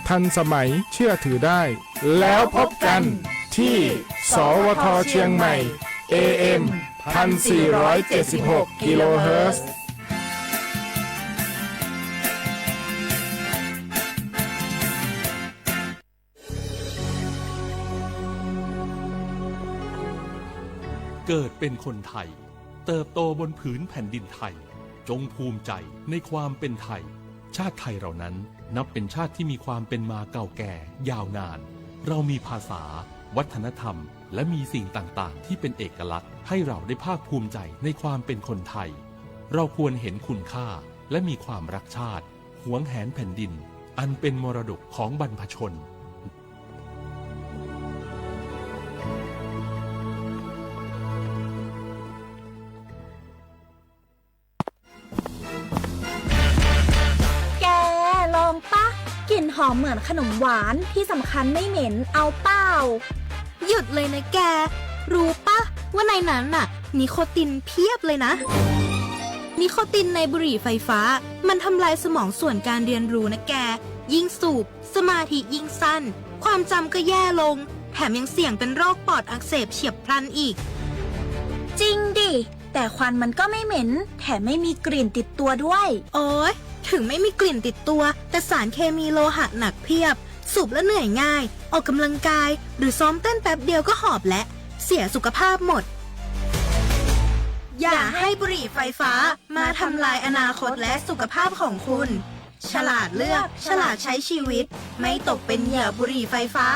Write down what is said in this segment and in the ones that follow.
ทันสมัย เชื่อถือได้ แล้วพบกันที่ สวท เชียงใหม่ เอ เอ็ม พันสี่ร้อยเจ็ดสิบหก กิโลเฮิรตซ์ เกิดเป็นคนไทย เติบโตบนผืนแผ่นดินไทย จงภูมิใจในความเป็นไทย ชาติไทยเรานั้นนับเป็นชาติที่มีความเป็นมาเก่าแก่ยาวนาน เรามีภาษา วัฒนธรรม และมีสิ่งต่างๆ ที่เป็นเอกลักษณ์ ให้เราได้ภาคภูมิใจในความเป็นคนไทย เราควรเห็นคุณค่า และมีความรักชาติ หวงแหนแผ่นดิน อันเป็นมรดกของบรรพชน แก ลองปะ กลิ่นหอมเหมือนขนมหวาน ที่สำคัญไม่เหม็น เอาเปล่า หยุดเลยนะแก รู้ปะ ว่าในนั้นน่ะ นิโคตินเพียบเลยนะ นิโคตินในบุหรี่ไฟฟ้า มันทำลายสมองส่วนการเรียนรู้นะแก ยิ่งสูบ สมาธิยิ่งสั้น ความจำก็แย่ลง แถมยังเสี่ยงเป็นโรคปอดอักเสบเฉียบพลันอีก จริงดิ แต่ควันมันก็ไม่เหม็น แถมไม่มีกลิ่นติดตัวด้วย โอ๊ย ถึงไม่มีกลิ่นติดตัว แต่สารเคมีโลหะหนักเพียบ สูบแล้วเหนื่อยง่าย ออกกำลังกาย หรือซ้อมเต้นแป๊บเดียวก็หอบแล้ว เสียสุขภาพหมด อย่าให้บุหรี่ไฟฟ้ามาทำลายอนาคตและสุขภาพของคุณ ฉลาดเลือก ฉลาดใช้ชีวิต ไม่ตกเป็นเหยื่อบุหรี่ไฟฟ้า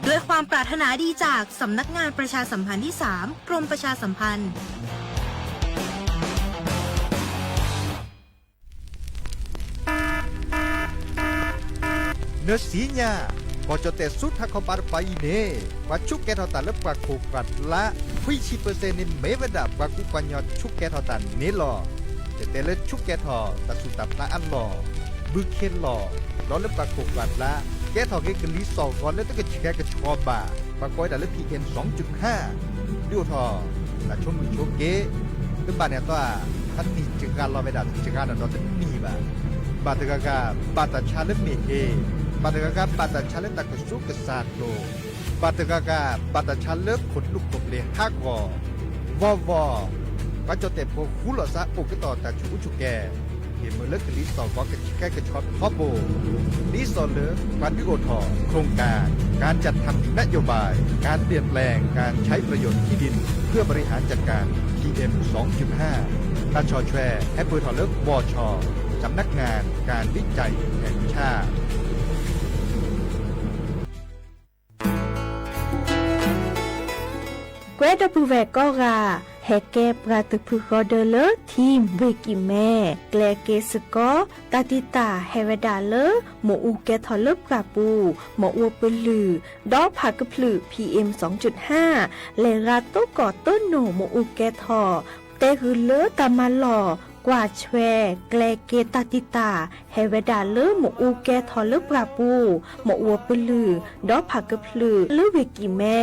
ด้วยความปรารถนาดีจากสำนักงานประชาสัมพันธ์ที่สาม กรมประชาสัมพันธ์ နသ့ၣ်ညါ, ကီၢ်ကၠီၣ်တဲၣ်ဆူထးခီပၤတပၤအံၤန့ၣ် ပှၤဆူးကဲထီၣ်တၢ်လၢပှၤခိၣ်ပှၤကျါ ခွံဆံပၢၢ်စဲၣ်န့ၣ် မ့ၢ်ဝဲဒၣ်ပှၤကူပှၤကညီဆူးကဲထီၣ်တၢ်န့ၣ်လီၤ. တတဲလၢဆူးကဲထီၣ်တၢ်ဆူးတၢ်ဖျါအလီၢ်, ဘုခ့လီၢ်, ဒီးလၢပှၤခိၣ်ပှၤကျါ ကဲထီၣ်က့ၤကလံၤစိးဂီၤလၢတကဆှဲကဆှီဘၣ်, ပှၤကိးဝဲဒၣ်လၢ PM စူၣ်ဟါ, ဒုးအိၣ်ထီၣ် တၢ်ဆိမုၣ်ဆိက့, တဘၣ်န့ၣ်အသီဧါ, တနံၣ်စှၤလီၤဝဲဒၣ်စှၤဒီးဒီးတနံၣ်ဘၣ်. ဘၣ်တဂၤဂၤ ဘၣ်တၢ်ဆါလၢမ့ၢ်ဟ့ၣ်, ဘၣ်တဂၤဂၤ ဘၣ်တၢ်ဆါလၢတၢ်ကဆူးကစၢ်ကျိၤ, ဘၣ်တဂၤဂၤ ဘၣ်တၢ်ဆါလၢခိၣ်သူခိၣ်ပျ့ၤဟးဂီၤ, ဝီဝီ, ပှၤကၠီၣ်တဲၣ်ဖိဃူလိာ်သးအိၣ်က့ၤဒီးတၢ်ဆူးအူဆူးကဲ ဟ့ၣ်မုာ်လၢကလံၤစိးဂီၤကဆှဲကဆှီထီဘိ, ဒ်သိးလၢပှၤဒုးအိၣ်ထီၣ် โครงการ การจัดทำที่นโยบาย การเปลี่ยนแปลงการใช้ประโยชน์ที่ดินเพื่อบริหารจัดการ PM สองจุดห้า ตาช่อแชร์ แฮปเปอร์ทอเลอร์ วช สำนักงานการวิจัยแห่งชาติ ကွဲဒီပုၢ်ဝဲၢ်ကိးဂၤ, ဟဲကဲပှၤတဖုဃီဒၢလၢ ထံၣ်ဝ့ၢ်ကံၢ်မဲ, ကျဲက့ၤစ့ၢ်ကီး တၢ်တံာ်တာ်ဟဲဝဲဒၣ်လၢ မ့ၣ်အူကဲထီၣ်လၢပှၢ်ပူၤ, မ့ၣ်အူပလုၢ်, ဒီးဖးကဖျုး PM စူၣ်ဟါ, လဲၤဂၤတိကီၢ်တိနိၣ်မ့ၣ်အူကဲထီၣ်, တဲဂုာ်လၢတၢ်မၤလီၢ် ကွၢ်ဆွဲ ကျဲက့ၤတၢ်တံာ်တာ် ဟဲဝဲဒၣ်လၢမ့ၣ်အူကဲထီၣ်လၢပှၢ်ပူၤ, မ့ၣ်အူပလုၢ်, ဒီးဖးကဖျုးလၢဝ့ၢ်ကံၢ်မဲ,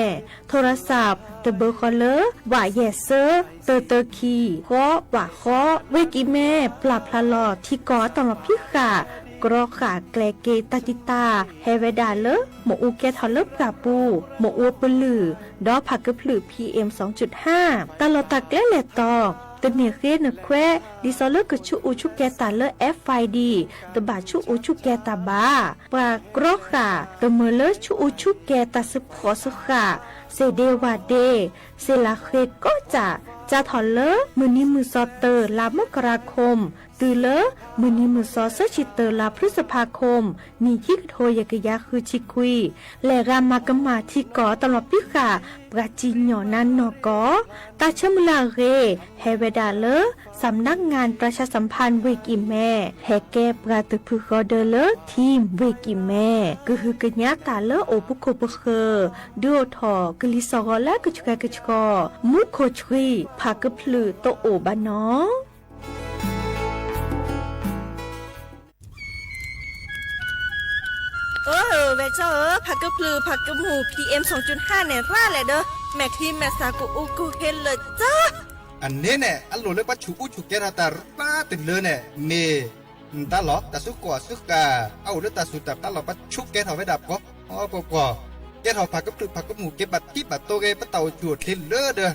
ထိရစး တဘၢဃီလၢ ဝးယဲၢ်စၢ တၢတၢခံ ဃီ ဝးဃီ, ဝ့ၢ်ကံၢ်မဲ ပျၢ်ဖျါလီၤထံကီၢ်တၢ်လီၢ်ဖံးဃာ်, ကြီဃာ်ကျဲက့ၤတၢ်တံာ်တာ် ဟဲဝဲဒၣ်လၢ မ့ၣ်အူကဲထီၣ်လၢပှၢ်ပူၤ, မ့ၣ်အူပလုၢ်, ဒီးဖးကဖျုး PM စူၣ်ဟါ, တၢ်လီၢ်တၢ်ကျဲလဲၤတီၤ တန့ၢ်ဃ့နခွဲး ဒ်သိးလၢကဆူးအူဆူးကဲတၢ်လၢ FID တဘၣ်ဆူးအူဆူးကဲတၢ်ဘၣ်. ပှၤကြီဃာ် တမၢလၢဆူးအူဆူးကဲတၢ် စ့ဖှိၣ်စဃာ်, စ့ဒ့ဝၣ်ဒ့, စ့လၤဃ့ကီးစၢ်, စးထီၣ်လၢမုၢ်နံၤမုၢ်သီ တၢ လါမကရၤခိၣ်, တုၤလၢမုၢ်နံၤမုၢ်သီ သၢဆံတၢ လါဖျုစဖါခိၣ်, နံၣ်ခံကထိယဲၢ်ကယၤဃုဆံခွံ, လဲၤဂၤမၤကမၣ်ထံကီၢ်တၢ်လီၢ်ဖံးဃာ် ပှၤစံၣ်ညီၣ်နါနီၢ်ကီၢ်, တၢ်ဆၢမုၢ်လၢ်အဂ့ၢ် ဟဲဝဲဒၣ်လၢ စၣ်မနါငၣ် ပြၢၡါစၣ်ဖၣ် ဝ့ၢ်ကံၢ်မဲ, ဟဲကဲပှၤတဖုဃီဒၢလၢ ထံၣ်ဝ့ၢ်ကံၢ်မဲ, ကဟုကညးတၢ်လၢအိၣ်ပခိၣ်ပဃၢၤ, ဒုးအိၣ်ထီၣ်ကလံၤစိးဂီၤလၢကဆှဲကဆှီ, မူခိၣ်ဆှံ ဖးကဖျုးတအိၣ်ဘၣ်နီၤ. အၢ ဝဲၢ်ကၠီဧၢ, ဖးကဖျုး ဖးကမူၣ် PM စူၣ်ဟါန့ၣ် ရၣ်လဲၣ်ဒီး မဲာ်ချံမဲာ်သၣ်ကအိၣ်ကဟ့လၢာ်ကၠီ. အန့ၣ်န့ၣ် အလိၣ်လၢပှၤဆူးအူဆူးကဲထီၣ်တၢ်ရၣ်တလၢန့ၣ် မ့ၢ် တၢ်လီၢ် တၢ်စုကီၢ်အစုဃၣ် အအိၣ်လၢတၢ်စူၢ်တၢ်ပျၢ်လီၤ ပှၤဆူးကဲထီၣ်ဝဲဒၣ်ပှီၢ်ပှီၢ်ပှီၢ်, ကဲထီၣ်ဖးကဖျုးဖးကမူၣ် က့ၤဘၣ်ထံဘၣ်တိၤဂ့ၤ ပတၢ်အိၣ်ဆူၣ်အိၣ်ချ့လၢဒၢး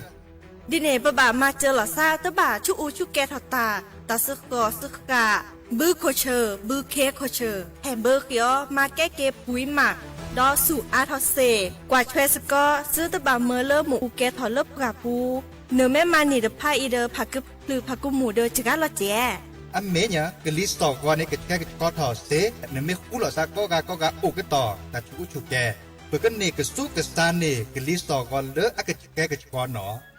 ဒ်န့ၣ် ပဘၣ်မၤစၢၤလီၤသး တဘၣ်ဆူးအူဆူးကဲထီၣ်တၢ်, တၢ်စုကီၢ်စုဃၣ်, ဘုခိၣ်ဆၢၣ် ဘုခ့ခိၣ်ဆၢၣ် ဟဲဘၢဃ့အီၤ မၤကဲက့ၤပှံၤမး, ဒီးဆူၣ်အါထီၣ်စ့ၢ်, ကွၢ်ထွဲစ့ၢ်ကီး သုတဘၣ်မၢလၢမ့ၣ်အူကဲထီၣ်လၢပှၢ်ပူၤ, နမ့ၢ်မၤန့ၢ်တဖၣ်အံၤဒီး ဖးကဖျုးဖးကမူၣ်ဒီးစှၤလီၤကဲး အမ့ၢ်ညါ ကလံၤစိးဂီၤန့ၣ် ကဆှဲကဆှီထီၣ်စ့ၢ်, နမ့ၢ်ဃူလိာ်သးကိးဂၤကိးဂၤအိၣ်ကတီၢ် တၢ်ဆူးအူဆူၣ်ကဲ, ပကန့ၢ်ကဆူးကဆါန့ၢ် ကလံၤစိးဂီၤလၢအကဆှဲကဆှီနီၣ်.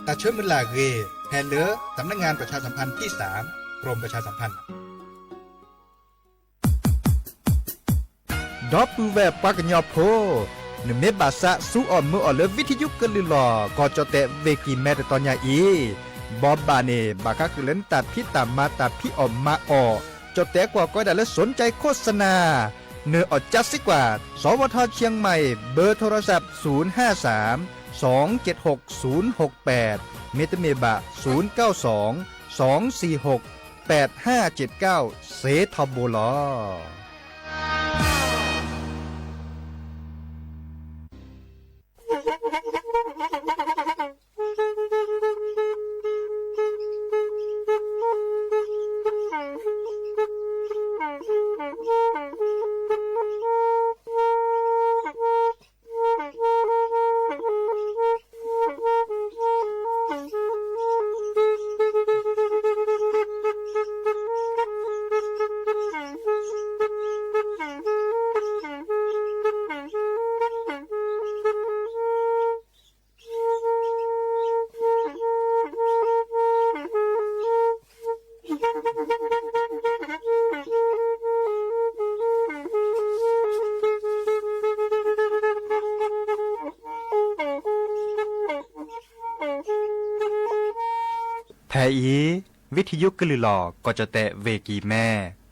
တၢ်ဆၢမုၢ်လၢ်အဂ့ၢ် ဟဲလၢ สำนักงานประชาสัมพันธ์ที่สาม กรมประชาสัมพันธ์ ဒီပုၢ်ဝဲၢ်ပှၤကညီဖိ, နမ့ၢ်ဘၣ်သးစူးအီၣ်မၢအီၣ်လၢ ဝံထယုကလုၢ်လီၢ် ကီၢ်ကၠီၣ်တဲၣ် ဝ့ၢ်ကံၢ်မဲ တတီၤညါအံၤ, ဘီဘၣ်န့ၣ် ဘၣ်ဃးဃုာ်လၢနတၢ်ဖံးတၢ်မၤ တၢ်ဖံးအီၣ်မၤအီၣ်, ကၠီၣ်တဲၣ်ကွၢ်ကီးဝဲဒၣ်လၢ สนใจโฆษณา နၢ်အီၣ်ကၠါစ့ၢ်ကီး, สวท เชียงใหม่ เบอร์โทรศัพท์ ศูนย์ห้าสาม สองเจ็ดหก ศูนย์หกแปด မ့တမ့ၢ်ဘၣ် ศูนย์เก้าสอง สองสี่หก แปดห้าเจ็ดเก้า စ့ထီဘိလီၤ. ဖဲအံၤ ဝံထယုကလုၢ်လီၢ် ကီၢ်ကၠီၣ်တဲၣ် ဝ့ၢ်ကံၢ်မဲ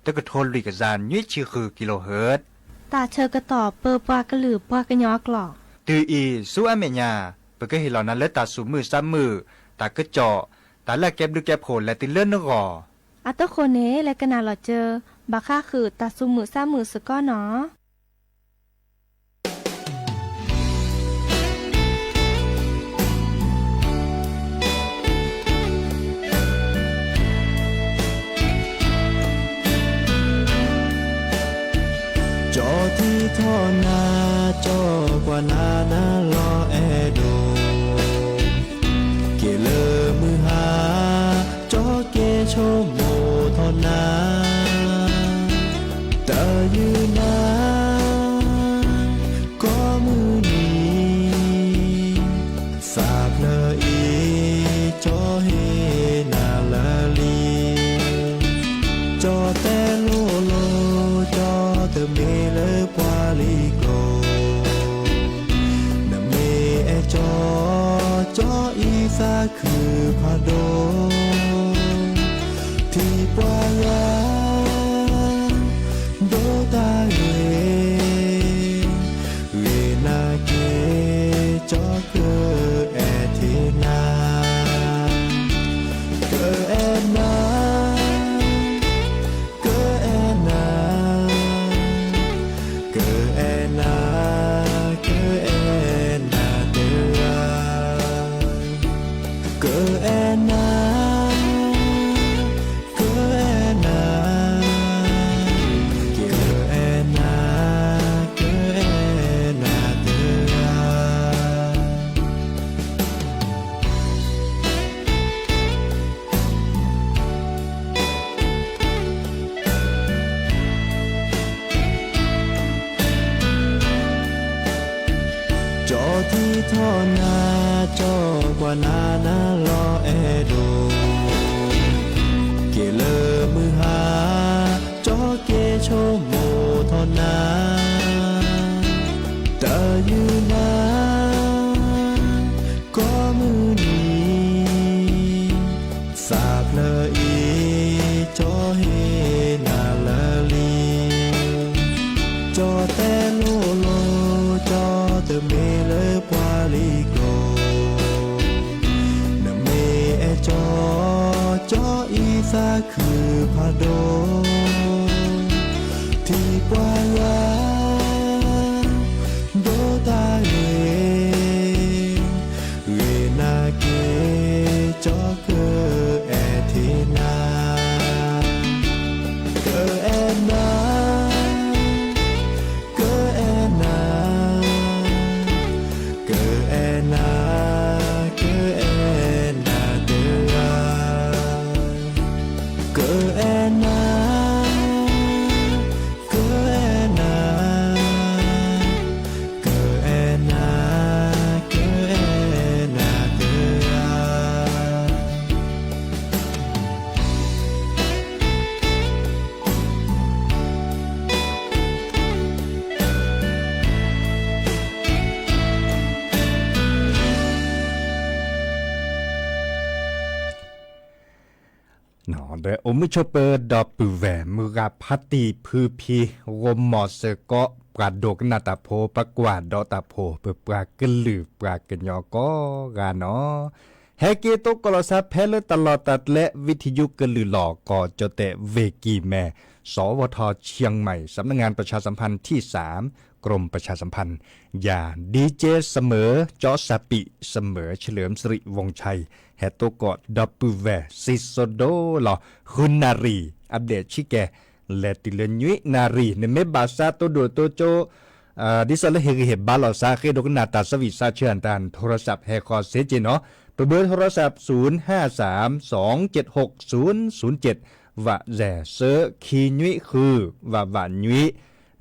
တကထိလွံၢ်ကယၤနွံဆံဃု kilohertz တၢ်ဆၢကတီၢ်ပၢပှၤကလုာ်ပှၤကညီအကျိာ်, တုၤအံၤဆူအမဲာ်ညါ ပကဟ့ၣ်လီၤနၤလၢတၢ်သူၣ်မုာ်သးမုာ်, တၢ်ကစီၣ်, တၢ်လၢအကဲဘျုးကဲဖှိၣ်လဲၤတုၤလၢနဂီၢ်. အတဃိန့ၣ် လဲၤကနၣ်လီၤစၢၤ ဘၣ်ဃးဃုာ်တၢ်သူၣ်မုာ်သးမုာ်စ့ၢ်ကီးနီၣ်. ကၠီထံထီၣ်နၤ, ကၠီကွၢ်နၤ နၤလီၤအဲၣ်ဒိး, က့ၤလၢမုၢ်ဟါ, ကၠီက့ၤဆိကမိၣ်ထီၣ်နၤ, တၢ်ယုၢ်နၤ ကိးမုၢ်နံၤ, သးဖျၢၣ်အံၤ ကၠီဟ့ၣ်နၤလၢလံ, ကၠီတဲလိၤလိၤ ကၠီတမ့ၢ်လၢပှၤလံၤကျိာ်, နမ့ၢ်အဲၣ်ကၠီ, ကၠီအံၤသးခုဖးဒိၣ်, ထံၣ်ပှၤဂၤ ဒိးတၢ်ဂ့ၤ, ဂ့ၤနၤက့ၤ ကၠီကအဲၣ်ထံနၤ, ကအဲၣ်နၤ, ကအဲၣ်နၤ, ကအဲၣ်နၤ, ကအဲၣ်နၤတဂၤ, ကအဲၣ်နၤ ကအဲၣ်နၤ, ကအဲၣ်နၤ, ကအဲၣ်နၤတဂၤ. ကၠီထံထီၣ်နၤ, ကၠီကွၢ်နၤ နၤလီၤအဲၣ်ဒိး, က့ၤလၢမုၢ်ဟါ, ကၠီက့ၤဆိကမိၣ်ထီၣ်နၤ, တၢ်ယုၢ်နၤ ကိးမုၢ်နံၤ, သးဖျၢၣ်အံၤ ကၠီဟ့ၣ်နၤလၢလံ, ကၠီတဲလိၤလိၤ ကၠီတမ့ၢ်လၢပှၤလံၤကျိာ်, နမ့ၢ်အဲၣ်ကၠီ, ကၠီအံၤသးခုဖးဒိၣ်, ပှၤယွၤ ဒိးတၢ်ဂ့ၤ ဂ့ၤနာ်က့ၤ ကၠီကအဲၣ်ထံနၤ ကအဲၣ်နၤ ကအဲၣ်နၤ ကအဲၣ်နၤ ကအဲၣ်နၤတဂၤ ကအဲၣ်နၤ ကအဲၣ်နၤ ကအဲၣ်နၤ ကအဲၣ်နၤတဂၤ ဒီးအိၣ်မုာ်ဆိးပၢၤဒီပုၢ်ဝဲၢ် မုၢ်ဂၤဖါတံၢ်ဖုဖံ ဂီၤမီၤစ့ၢ်ကီး ပှၤဒိကနၣ်တၢ်ဖိ ပှၤကွၢ်ဒီးတၢ်ဖိ ပပှၤကလုာ်ပှၤကညီကိးဂၤနီၤ ဟဲက့ၤသိးကီၢ်လီၤစါဖဲလၢတၢ်လီၢ်တၢ်ကျဲ ဝံထယုကလုာ်လီၤ ကီၢ်ကၠီၣ်တဲၣ် ဝ့ၢ်ကံၢ်မဲ စဝထ เชียงใหม่ สำนักงานประชาสัมพันธ์ที่สาม กรมประชาสัมพันธ์ ယၤ ดีเจ เสมอ เจาะสปี เสมอ เฉลิมสิริ วงศ์ชัย ဟဲသိးကီၢ်ဒီပုၢ်ဝဲၢ် စံၣ်စိၤဒိလီၤ ဃုနၣ်ရံၣ် อัปเดต ဆံကဲ လဲၤတုၤလၢ နွံနၣ်ရံၣ် နမ့ၢ်ဘၣ်ဆါတိၢ်ဒိၣ်တိၢ်ကၠိ ဒ်သိးလၢဟ့ၣ်ဂံၢ်ဟ့ၣ်ဘါလိာ်သး ဃ့ဒိကနၣ်တၢ်ဆၢဝံၣ်ဆၢဆၢအတၢ် โทรศัพท์ ဟဲဃီၤစ့ၢ်ကီးနီၤ ပဘၢ โทรศัพท์ ศูนย์ห้าสามสองเจ็ดหกศูนย์ศูนย์เจ็ด ဝးစဲး သၢခံနွံဃု ဝးဝးနွံ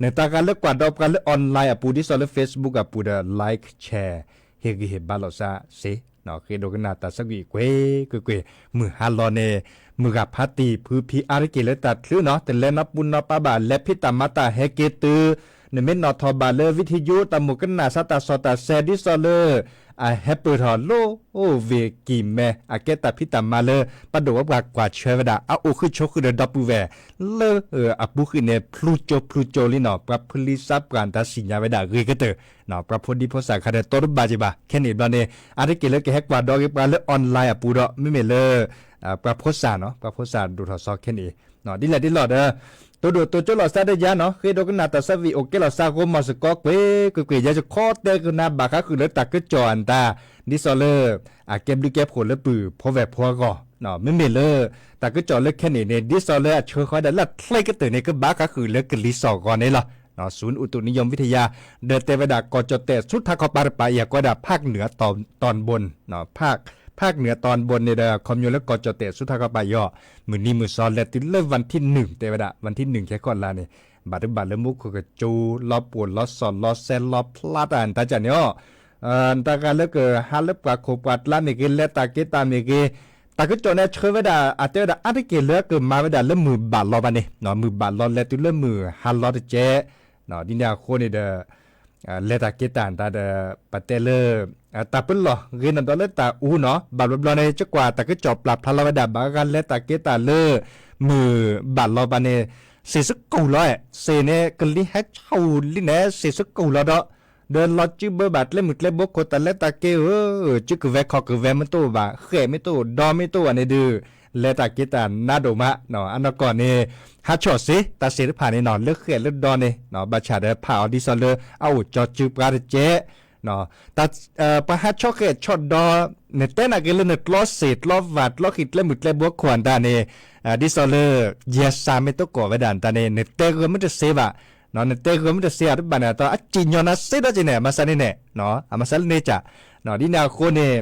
နတၢ်ဂၤလၢကွၢ်ဒီးပှၤလၢ online အပူၤ ဒ်သိးလၢ Facebook အပူၤဒီး like share ဟ့ၣ်ဂံၢ်ဟ့ၣ်ဘါလိာ်သးစ့ၢ် ဃ့ဒိကနၣ်တၢ်ဆၢဝံၣ်ကွ့ၢ်ကွ့ၢ်ကွ့ၢ် မုၢ်ဟါလီၤန့ၣ် မုၢ်ဂၤဖါတံၢ်ဖုဖံအါတက့ၢ်လၢတၢ်ချုးနီၤ တလဲၤနီၢ်ပူၤနီၢ်ပၤဘၣ် လဲၤဖံးတၢ်မၤတၢ်ဟဲက့ၤတုၤ နမ့ၢ်နီၣ်ထီၣ်ဘၣ်လၢ ဝံထယု တၢ်မိၣ်ကနၣ်စးတၢ်စီၣ်တၢ်စဲး ဒ်သိးလၢ အဟဲပၢၢ်ထီၣ်လၢ အိၣ်ဝ့ၢ်ကံၢ်မဲ အကဲတၢ်ဖံးတၢ်မၤလၢ ပှၤဒိၣ်ဝဲပှၤကွၢ်ဆၢဝဲဒၣ် အအိၣ်ဃုာ်ဆိးဃုာ်ဒီးဒီပုၢ်ဝဲၢ် လၢအပူၤဃုာ်န့ၣ် ဖျူကၠိဖျူကၠိလံနီၤ ပှၤဖုလံစးပှၢ်တၢ်စံၣ်ညါဝဲဒၣ်ဂ့ၤကတၢၢ် ပှၤဖိဒံဖိသၣ်ခါဒီးတီတဘၣ်က့ၤဘၣ် ခဲန့ၣ်ဘျီန့ၣ် အါတက့ၢ်လၢကဟဲကွၢ်ဒီးက့ၤပှၤလၢ online အပူၤဒီး မ့မ့ၢ်လၢ ပှၤဖိသၣ်နီၤ ပှၤဖိသၣ်ဒိၣ်ထီၣ်စီခဲန့ၣ် ဒ်လဲၣ်ဒ်လဲၣ်ဒီး တိၢ်ဒိၣ်တိၢ်ကၠိလိာ်သးဒီးယၤနီၤ ဃ့ဒိကနၣ်တၢ်ဆၢဝံၣ်အိၣ်ကဲလိာ်သး ဂီၤမီၤစ့ၢ်ကီးကွ့ၢ်ကွ့ၢ်ကွ့ၢ် ယဲယခီတဲကနၤဘၣ်ဃးဃုာ်လၢတၢ်ကစီၣ်အတၢ် ဒ်သိးလၢ အကဲဘျုးကဲဖှိၣ်လၢပုၢ်ဖိဝဲၢ်ဖိအဂီၢ် မ့မ့ၢ်လၢ တၢ်ကစီၣ်လၢခဲန့ၣ်န့ၣ် ဒ်သိးလၢအဆှၢဃီဒၣ်လၢချ့ကတၢၢ်န့ၣ် ကဘၣ်ဃးဃုာ်လၢကလံၤစိးဂီၤန့ၣ်လီၤ ศูนย์อุตุนิยมวิทยา ဒီးတဲဝဲဒၣ် ကီၢ်ကၠီၣ်တဲၣ် ဆူထးခီပၤတပၤ ယၤကိးဒၣ် ภาคเหนือตอนบน ภาคเหนือตอนบน န့ၣ်ဒီး ခီဖျိလၢကီၢ်ကၠီၣ်တဲၣ် ဆူထးခီပၤအံၤ မုၢ်နံၤမုၢ်သီလဲၤတုၤလၢ วันที่หนึ่ง တဲဝဲဒၣ် วันที่หนึ่ง ခဲခီၣ်လါန့ၣ် ဘၣ်တဘၣ်လၢမူခိၣ်ကစူၤ လီၤပှီၢ်လီၤစီၣ်လီၤစဲလီၤဖျါတၢ် နတၢ်ကၢ်န့ၣ်အီၤ နတၢ်ဂၤလၢကဟးလၢပှၤခိၣ်ပှၤကျါမ့ၢ်ဂ့ၤ လဲၤတၢ်က့ၤတၢ်မ့ၢ်ဂ့ၤ တၢ်ကစီၣ်န့ၣ်ဆှၢဝဲဒၣ် အတဲဝဲဒၣ်အါတက့ၢ်လၢကမၤဝဲဒၣ်လၢမုၢ်ဘၣ်လီၤဘၣ်န့ၣ် မုၢ်ဘၣ်လီၤလဲၤတုၤလၢမုၢ်ဟါလီၤတကဲး ဒ်န့ၣ်အဃိန့ၣ်ဒီး လဲၤတၢ်က့ၤတၢ်တၢ်ဒီး ပတဲလၢ တၢ်ပလီၢ်ဂ့ၤနီၢ်ဒီးလၢတၢ်အူနီၤ ဘၣ်ဘျီဘျီန့ၣ် ကကွၢ်တၢ်ကစီၣ်ပျၢ်ဖျါလီၤဝဲဒၣ် ဘၣ်ဂၤလဲၤတၢ်က့ၤတၢ်လၢ မုၢ်ဘၣ်လီၤဘၣ်န့ၣ် စ့ၢ်စကူၣ်လီၤ စ့ၢ်န့ၣ် ကလံၤဟဲဆူၣ်လံန့ၣ် စ့ၢ်စကူၣ်လီၤဒီး ဒီးလီၤစုဘၢဘၣ်ကျဲမုၢ်ကျဲဘိခိၣ်တၢ်လဲၤတၢ်က့ၤဧၢ, စုကဝဲၤခီၣ်ကဝဲၤမ့ၢ်တအိၣ်ဘၣ်, ဃဲၣ်မ့ၢ်တအိၣ်, ဒီမ့ၢ်တအိၣ်ဘၣ်န့ၣ်ဒုး, လဲၤတၢ်က့ၤတၢ်နးဒိၣ်မး, အနီၢ်ကီၢ်န့ၣ် ဟးဆီၣ်စ့ တၢ်စ့ၢ်တဖၣ်န့ၣ်နီၤ လၢဃဲၣ်လၢဒီန့ၣ် ဘၣ်ဆၣ်ဒီးဖးအီၤဒ်သိးလၢအအိၣ်ကၠီစုပှၤတကဲး ပှၤဟးဆီၣ်ဃဲၣ်ဆီၣ်ဒီ, နတဲနာ်က့ၤလၢနကျီစ့ၢ်ကျီဝၣ်ကျီဃံာ်ကျဲမုၢ်ကျဲဘိခိၣ်အတၢ်န့ၣ်, ဒ်သိးလၢ ယဲစၢ်မ့ၢ်တကိးဝဲဒၣ်တၢ်န့ၣ် နတဲဂၢၢ်မ့ၢ်တစ့ဘၣ်, နတဲဂၢၢ်မ့ၢ်တစ့အတဘၣ်န့ၣ် အတၢ်အစံၣ်ညီၣ်နၤစ့ဒီးက့ၤန့ၣ် အမၤစၢၤန့ၣ်န့ၣ်, အမၤစၢၤလၢန့ၣ်ကၢ်, ဒ်န့ၣ်အဃိန့ၣ်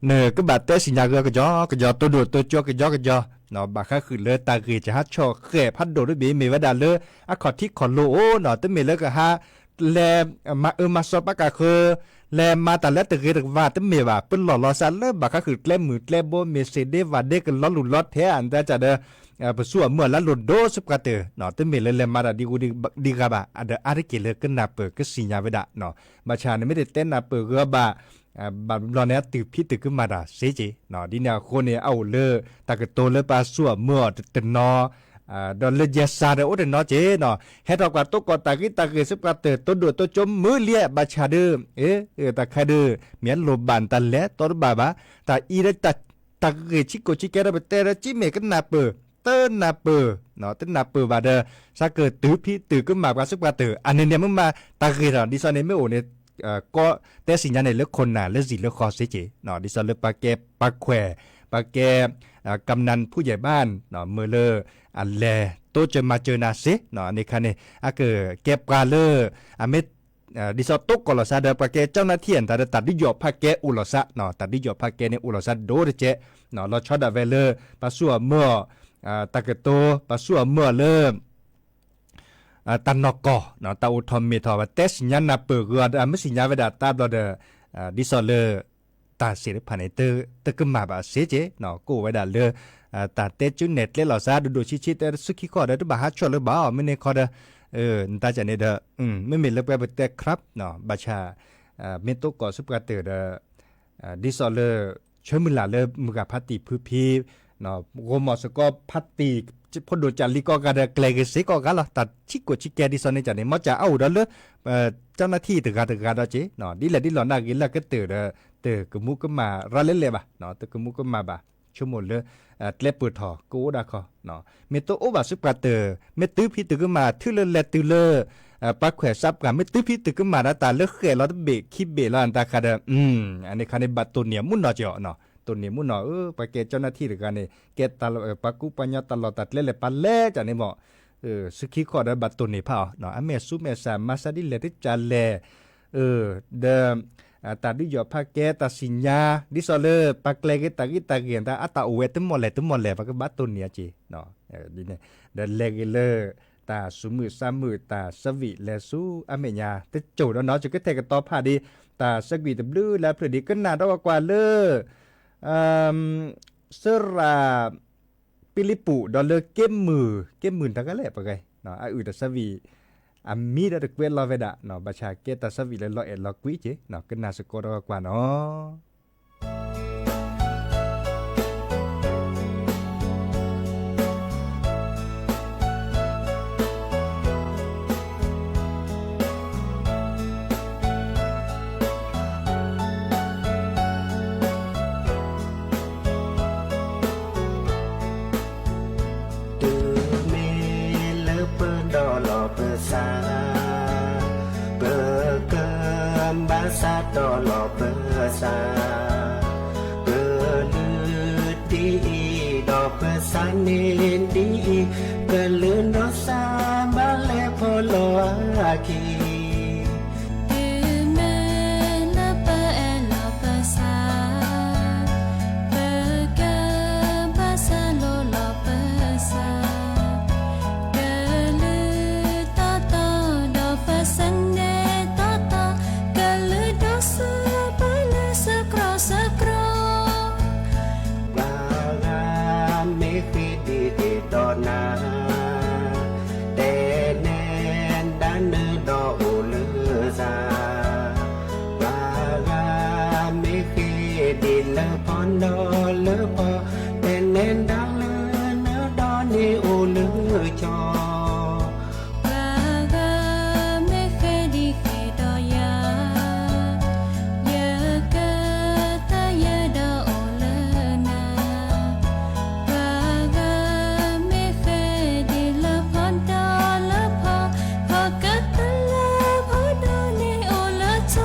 နကဘၣ်တဲစံၣ်ညီၣ်ဂ့ၤကယီကယီ တိၢ်ဒိၣ်တိၢ်ကၠိကယီကယီ, ဘၣ်ဃးဃုာ်လၢတၢ်ဂ့ၢ်ကဟးဆီၣ်ဃဲၣ်ဖးဒိၣ်တဘ့ၣ်မ့ၢ်ဝဲဒၣ်လၢ အခီၣ်ထံးခီၣ်လိၤအိၣ်နီၤ တမ့ၢ်လၢကဟး လဲၤမၤအၢမၤစီၤပာ်ကၢ်ဃၢၤ, လဲၤမၤတၢ်လၢတဂ့ၤတဝါတမ့ၢ်ဘၣ်, ပလီၢ်လီၤစးလၢဘၣ်ဃးဃုာ်ကျဲမုၢ်ကျဲဘိ မ့ၢ်စ့ၢ်ဒ့ဝၣ်ဒ့ကလီၤလူၢ်လီၤထဲအတၢ်ကၢ်ဒီး ပဆူၣ်အမုၢ်အလါလိၤဒိၣ်စ့ၢ်ပှၤတၢၢ်, တမ့ၢ်လၢလဲၤမၤတၢ်ဒ်အူဒ်ဂၤဘၣ်, အဒီးအါတက့ၢ်လၢကနၢ်ပၢၢ်ကစံၣ်ညီၣ်ဝဲဒၣ်, ဘၣ်ဆၣ်နမ့ၢ်တတဲနၢ်ပၢၢ်ဂ့ၤဘၣ် ဘၣ်ဘျီန့ၣ် အတုၢ်ဖံးတုၢ်ကမၣ်တၢ်စ့ၢ်ကီး, ဒ်န့ၣ်အဃိန့ၣ် အအိၣ်လၢတၢ်ကတိၤလၢပှၤဆူၣ်အမုၢ်အီၤတနီၤ, ဒီးလၢယဲစၢ်ဒီးအိၣ်တနီၤက့ၤနီၤ, ဟဲထီၣ်ကွၢ်တိကိးတၢ်ဂ့ၢ်တၢ်ဂ့ၢ်စ့ၢ်ပှၤတၢၢ် တိၢ်ဒိၣ်တိၢ်ကၠိမုၢ်လံ, ဘၣ်ဆၣ်ဒီး တၢ်ခါဒီး မ့ၢ်အလိၣ်ဘၣ်နတၢ်လဲၤတီတဘၣ်ဘၣ်, တၢ်အံၤဒီး တၢ်ဂ့ၢ်ဆံးကိၣ်ဆံးကဲဒီးပတဲဒီး ကမ့ၢ်ကနၢ်ပၢၢ် တနၢ်ပၢၢ်, တနၢ်ပၢၢ်ဘၣ်ဒီး စးကတုၤဖံးတုၤကမၣ်ပှၤစူးပှၤတၢၢ် အန့ၣ်န့ၣ်မ့ၢ်မၤတၢ်ဂ့ၤထီၣ် ဒ်သိးန့ၣ်မ့ၢ်အိၣ်န့ၣ် ကီတဲစံၣ်ညါန့ၣ် လၢခိၣ်နၢ်လၢစံၣ်လၢဃီစ့က့ၢ်, ဒ်သိးလၢပှၤကဲပှၤခွဲး, ပှၤကဲ ကမျၢၢ်ဖူယဲၢ်ဘၣ် မ့ၢ်လၢ အလဲၤတိစၢၤမၤစၢၤနၤစ့ အန့ၣ်ခါန့ၣ် အကကဲပှၤလၢ အမ့ၢ် ဒ်သိးတိကိးလီၤစၢ်ဒီး ပှၤကဲကၠီနၢ်ထံၣ် တၢ်ဒီးတၢ်ဒုးယီၣ်ဖးကဲအိၣ်လီၤစၢ်, တၢ်ဒုးယီၣ်ဖးကဲန့ၣ်အိၣ်လီၤစၢ်ဒိၣ်တကဲး, လီၤဆီဒၣ်ဝဲလၢ ပှၤစူၢ်အီၤမၢအီၤ တၢ်ကတိၤ ပှၤစူၢ်အီၤမၢအီၤလၢ တၢ်နီၢ်ကီၢ် တၢ်အိၣ်ထီၣ်မ့ၢ်ထီၣ် ပတဲစံၣ်ညါနၢ်ပၢၢ်ဂ့ၤအီၤဒီး အမ့ၢ်စံၣ်ညါဝဲဒၣ်တၢ်ဘျီဒီး ဒ်သိးလၢ တၢ်စ့ၣ်တဖၣ်န့ၣ် တကမၣ်ဘၣ်စ့က့ၢ်, ကအိၣ်ဝဲဒၣ်လၢ တၢ်တဲကၠူနဲၣ်ကျဲလီၤစၢ် ဒိၣ်ဒိၣ်ဆံးဆံး တဲဆူခံခီဒီး တဘၣ်ဟးဆှဲးလၢၤဘၣ်အီၤ မ့ၢ်န့ၣ်ခီဒီး နတၢ်ကန့ၣ်ဒီး မ့မ့ၢ်လၢပှဲၤပတဲ crap ဘၣ်ဆၣ် မ့ၢ်တိကိးဆူပှၤတၢၢ်ဒီး ဒ်သိးလၢ ဆၢမုၢ်လၢ်လၢမုၢ်ဂၤဖးတံၢ်ဖုဖံ ဂီၤမီၢ်စ့ၢ်ကီးဖးတံၢ် ဖိဒိၣ်ကၢ်လံၤကိးဂၤဒီး ကျဲၤဂ့ၤစ့ကိးဂၤလီၤ. တၢ်ဆံးကိၣ်ဆံးကဲဒ်သိးန့ၣ်ကန့ၣ် မ့ၢ်ကၠီအအိၣ်ဒီးလၢ ကၠီနၢ်ထံၣ်တဂၤတဂၤဒီးက့ၢ် ဒ်လဲၣ်ဒ်လဲၣ်နၢ်ဂ့ၤလၢကတၢၢ်ဒီး တကမူကမၣ်ရၤလဲလဲၣ်ဘၣ်, တကမူကမၣ်ဘၣ်, ဆိကမိၣ်လၢ ကျဲပၢၢ်ထီၣ်ကအိၣ်ဒၣ်ခီ မ့ၢ်တအိၣ်ဘၣ်ဆူပှၤတၢၢ် မ့ၢ်တုၤဖံးတုၤကမၣ် ထုးလၢလဲၤတုၤလၢ ပှၤခွဲးစးပှၢ် မ့ၢ်တုၤဖံးတုၤကမၣ်ဒၣ်တၢ်လၢဃဲၣ်လီၤတဘ့ၣ်ခံဘ့ၣ်လီၤ တၢ်ခါဒီး အန့ၣ်ခါန့ၣ် ဘၣ်တိၢ်န့ၢ်အမူနီၢ်က့ၢ်အီၤ, တိၢ်န့ၢ်မူနီၢ်ဧၢ ပှၤကဲကၠီနၢ်ထံၣ်တဂၤန့ၣ် ကဲ ပှၤကူပှၤညီတၢ်လီၢ်တၢ်ကျဲလဲၣ်ပာ်လဲၣ်ကန့ၣ်မ့ၢ် ဆူခံခီဒီးဘၣ်တိၢ်န့ၢ်ဖးအီၤ အမဲာ်ဆူမဲာ်ဆှး မၤစၢ်ဒ်လဲၣ်တကလဲၣ် ဒီး တၢ်ဒုးယီၣ်ဖးကဲ တၢ်စံၣ်ညါ ဒ်သိးလၢ ပှၤကျဲၤဂ့ၤတၢ်ဂ့ၤတၢ်ဂ့ၤ တၢ်အတၢ်အိၣ်ဝဲတမီၢ်လဲၣ်တမီၢ်လဲၣ် ပကဘၣ်တိၢ်န့ၢ်အီၤက့ၢ် ဒ်န့ၣ် ဒီးလဲၤဂ့ၤလၢ တၢ်စူၤမုာ်စၢ်မုာ် တၢ်ဆၢဝံၣ်လဲၤဆူအမဲာ်ညါ တစိၢ်ဒီးနီၤ ယကထဲးကတီၤဖးဒ် တၢ်ဆၢကွံာ်တဘျုးလၢအဖျၢၣ်ဒံး ကနၣ်ဒီးကွၢ်ကွၢ်လၢ စရၣ် ပံလံးပူး ဒီးလၢက့မုၢ် က့မုၢ်တဂၤလဲၣ်ပဂဲၤ အအုၣ်တၢ်ဆၢဝံၣ် အမံဒီးတကွဲးလီၤဝဲဒၣ် ဘၣ်ဆၣ်ကဲတၢ်ဆၢဝံၣ်လၢလီၤအဲၣ်လီၤကွံက့ၢ် ကနၣ်စ့ၢ်ကီးဒီးကွၢ်နီၤ တုၤမ့ၢ်လၢပဒီလီၤပသး, ပကဘၣ်စးထီၣ်လီၤပသး, ကလုာ်ဒ်အံၤဒီးပသးန့ၣ်ဒ်အံၤ, ကလုာ်ဒီးစးဘၣ်လဲၤဖီၣ်လီၤအခံ တုၤမ့ၢ်လၢပအဲၣ်လီၤပသး, ပကဘၣ်စးလိလီၤပသး, ကလုာ်တီတီဒီးပသးန့ၣ်တီတီ, ကလုာ်ဒီးစးဘၣ်လၢစကြီစကြီ ပှၤဂၤမ့ၢ်ဃ့ဒံးဃ့ဒီးနၤ, တဲနဲဒါနုာ်ဒီးအိၣ်လၢသး, ပှၤဂၤမ့ၢ်ဃ့ဒံးလၢဖီဒီးလၢဖီ, တဲနဲဒါလၢနုာ်ဒီးန့ၣ်အိၣ်လၢကၠီ ပှၤဂၤမ့ၢ်ဃ့ဒံးဃ့ဒီးယၤ, ယကသးယဲဒီးအိၣ်လၢနၤ, ပှၤဂၤမ့ၢ်ဃ့ဒံးလၢဖီဒီးလၢဖီ, ဖီကတၢၢ်လၢဖီဒီးန့ၣ်အိၣ်လၢကၠီ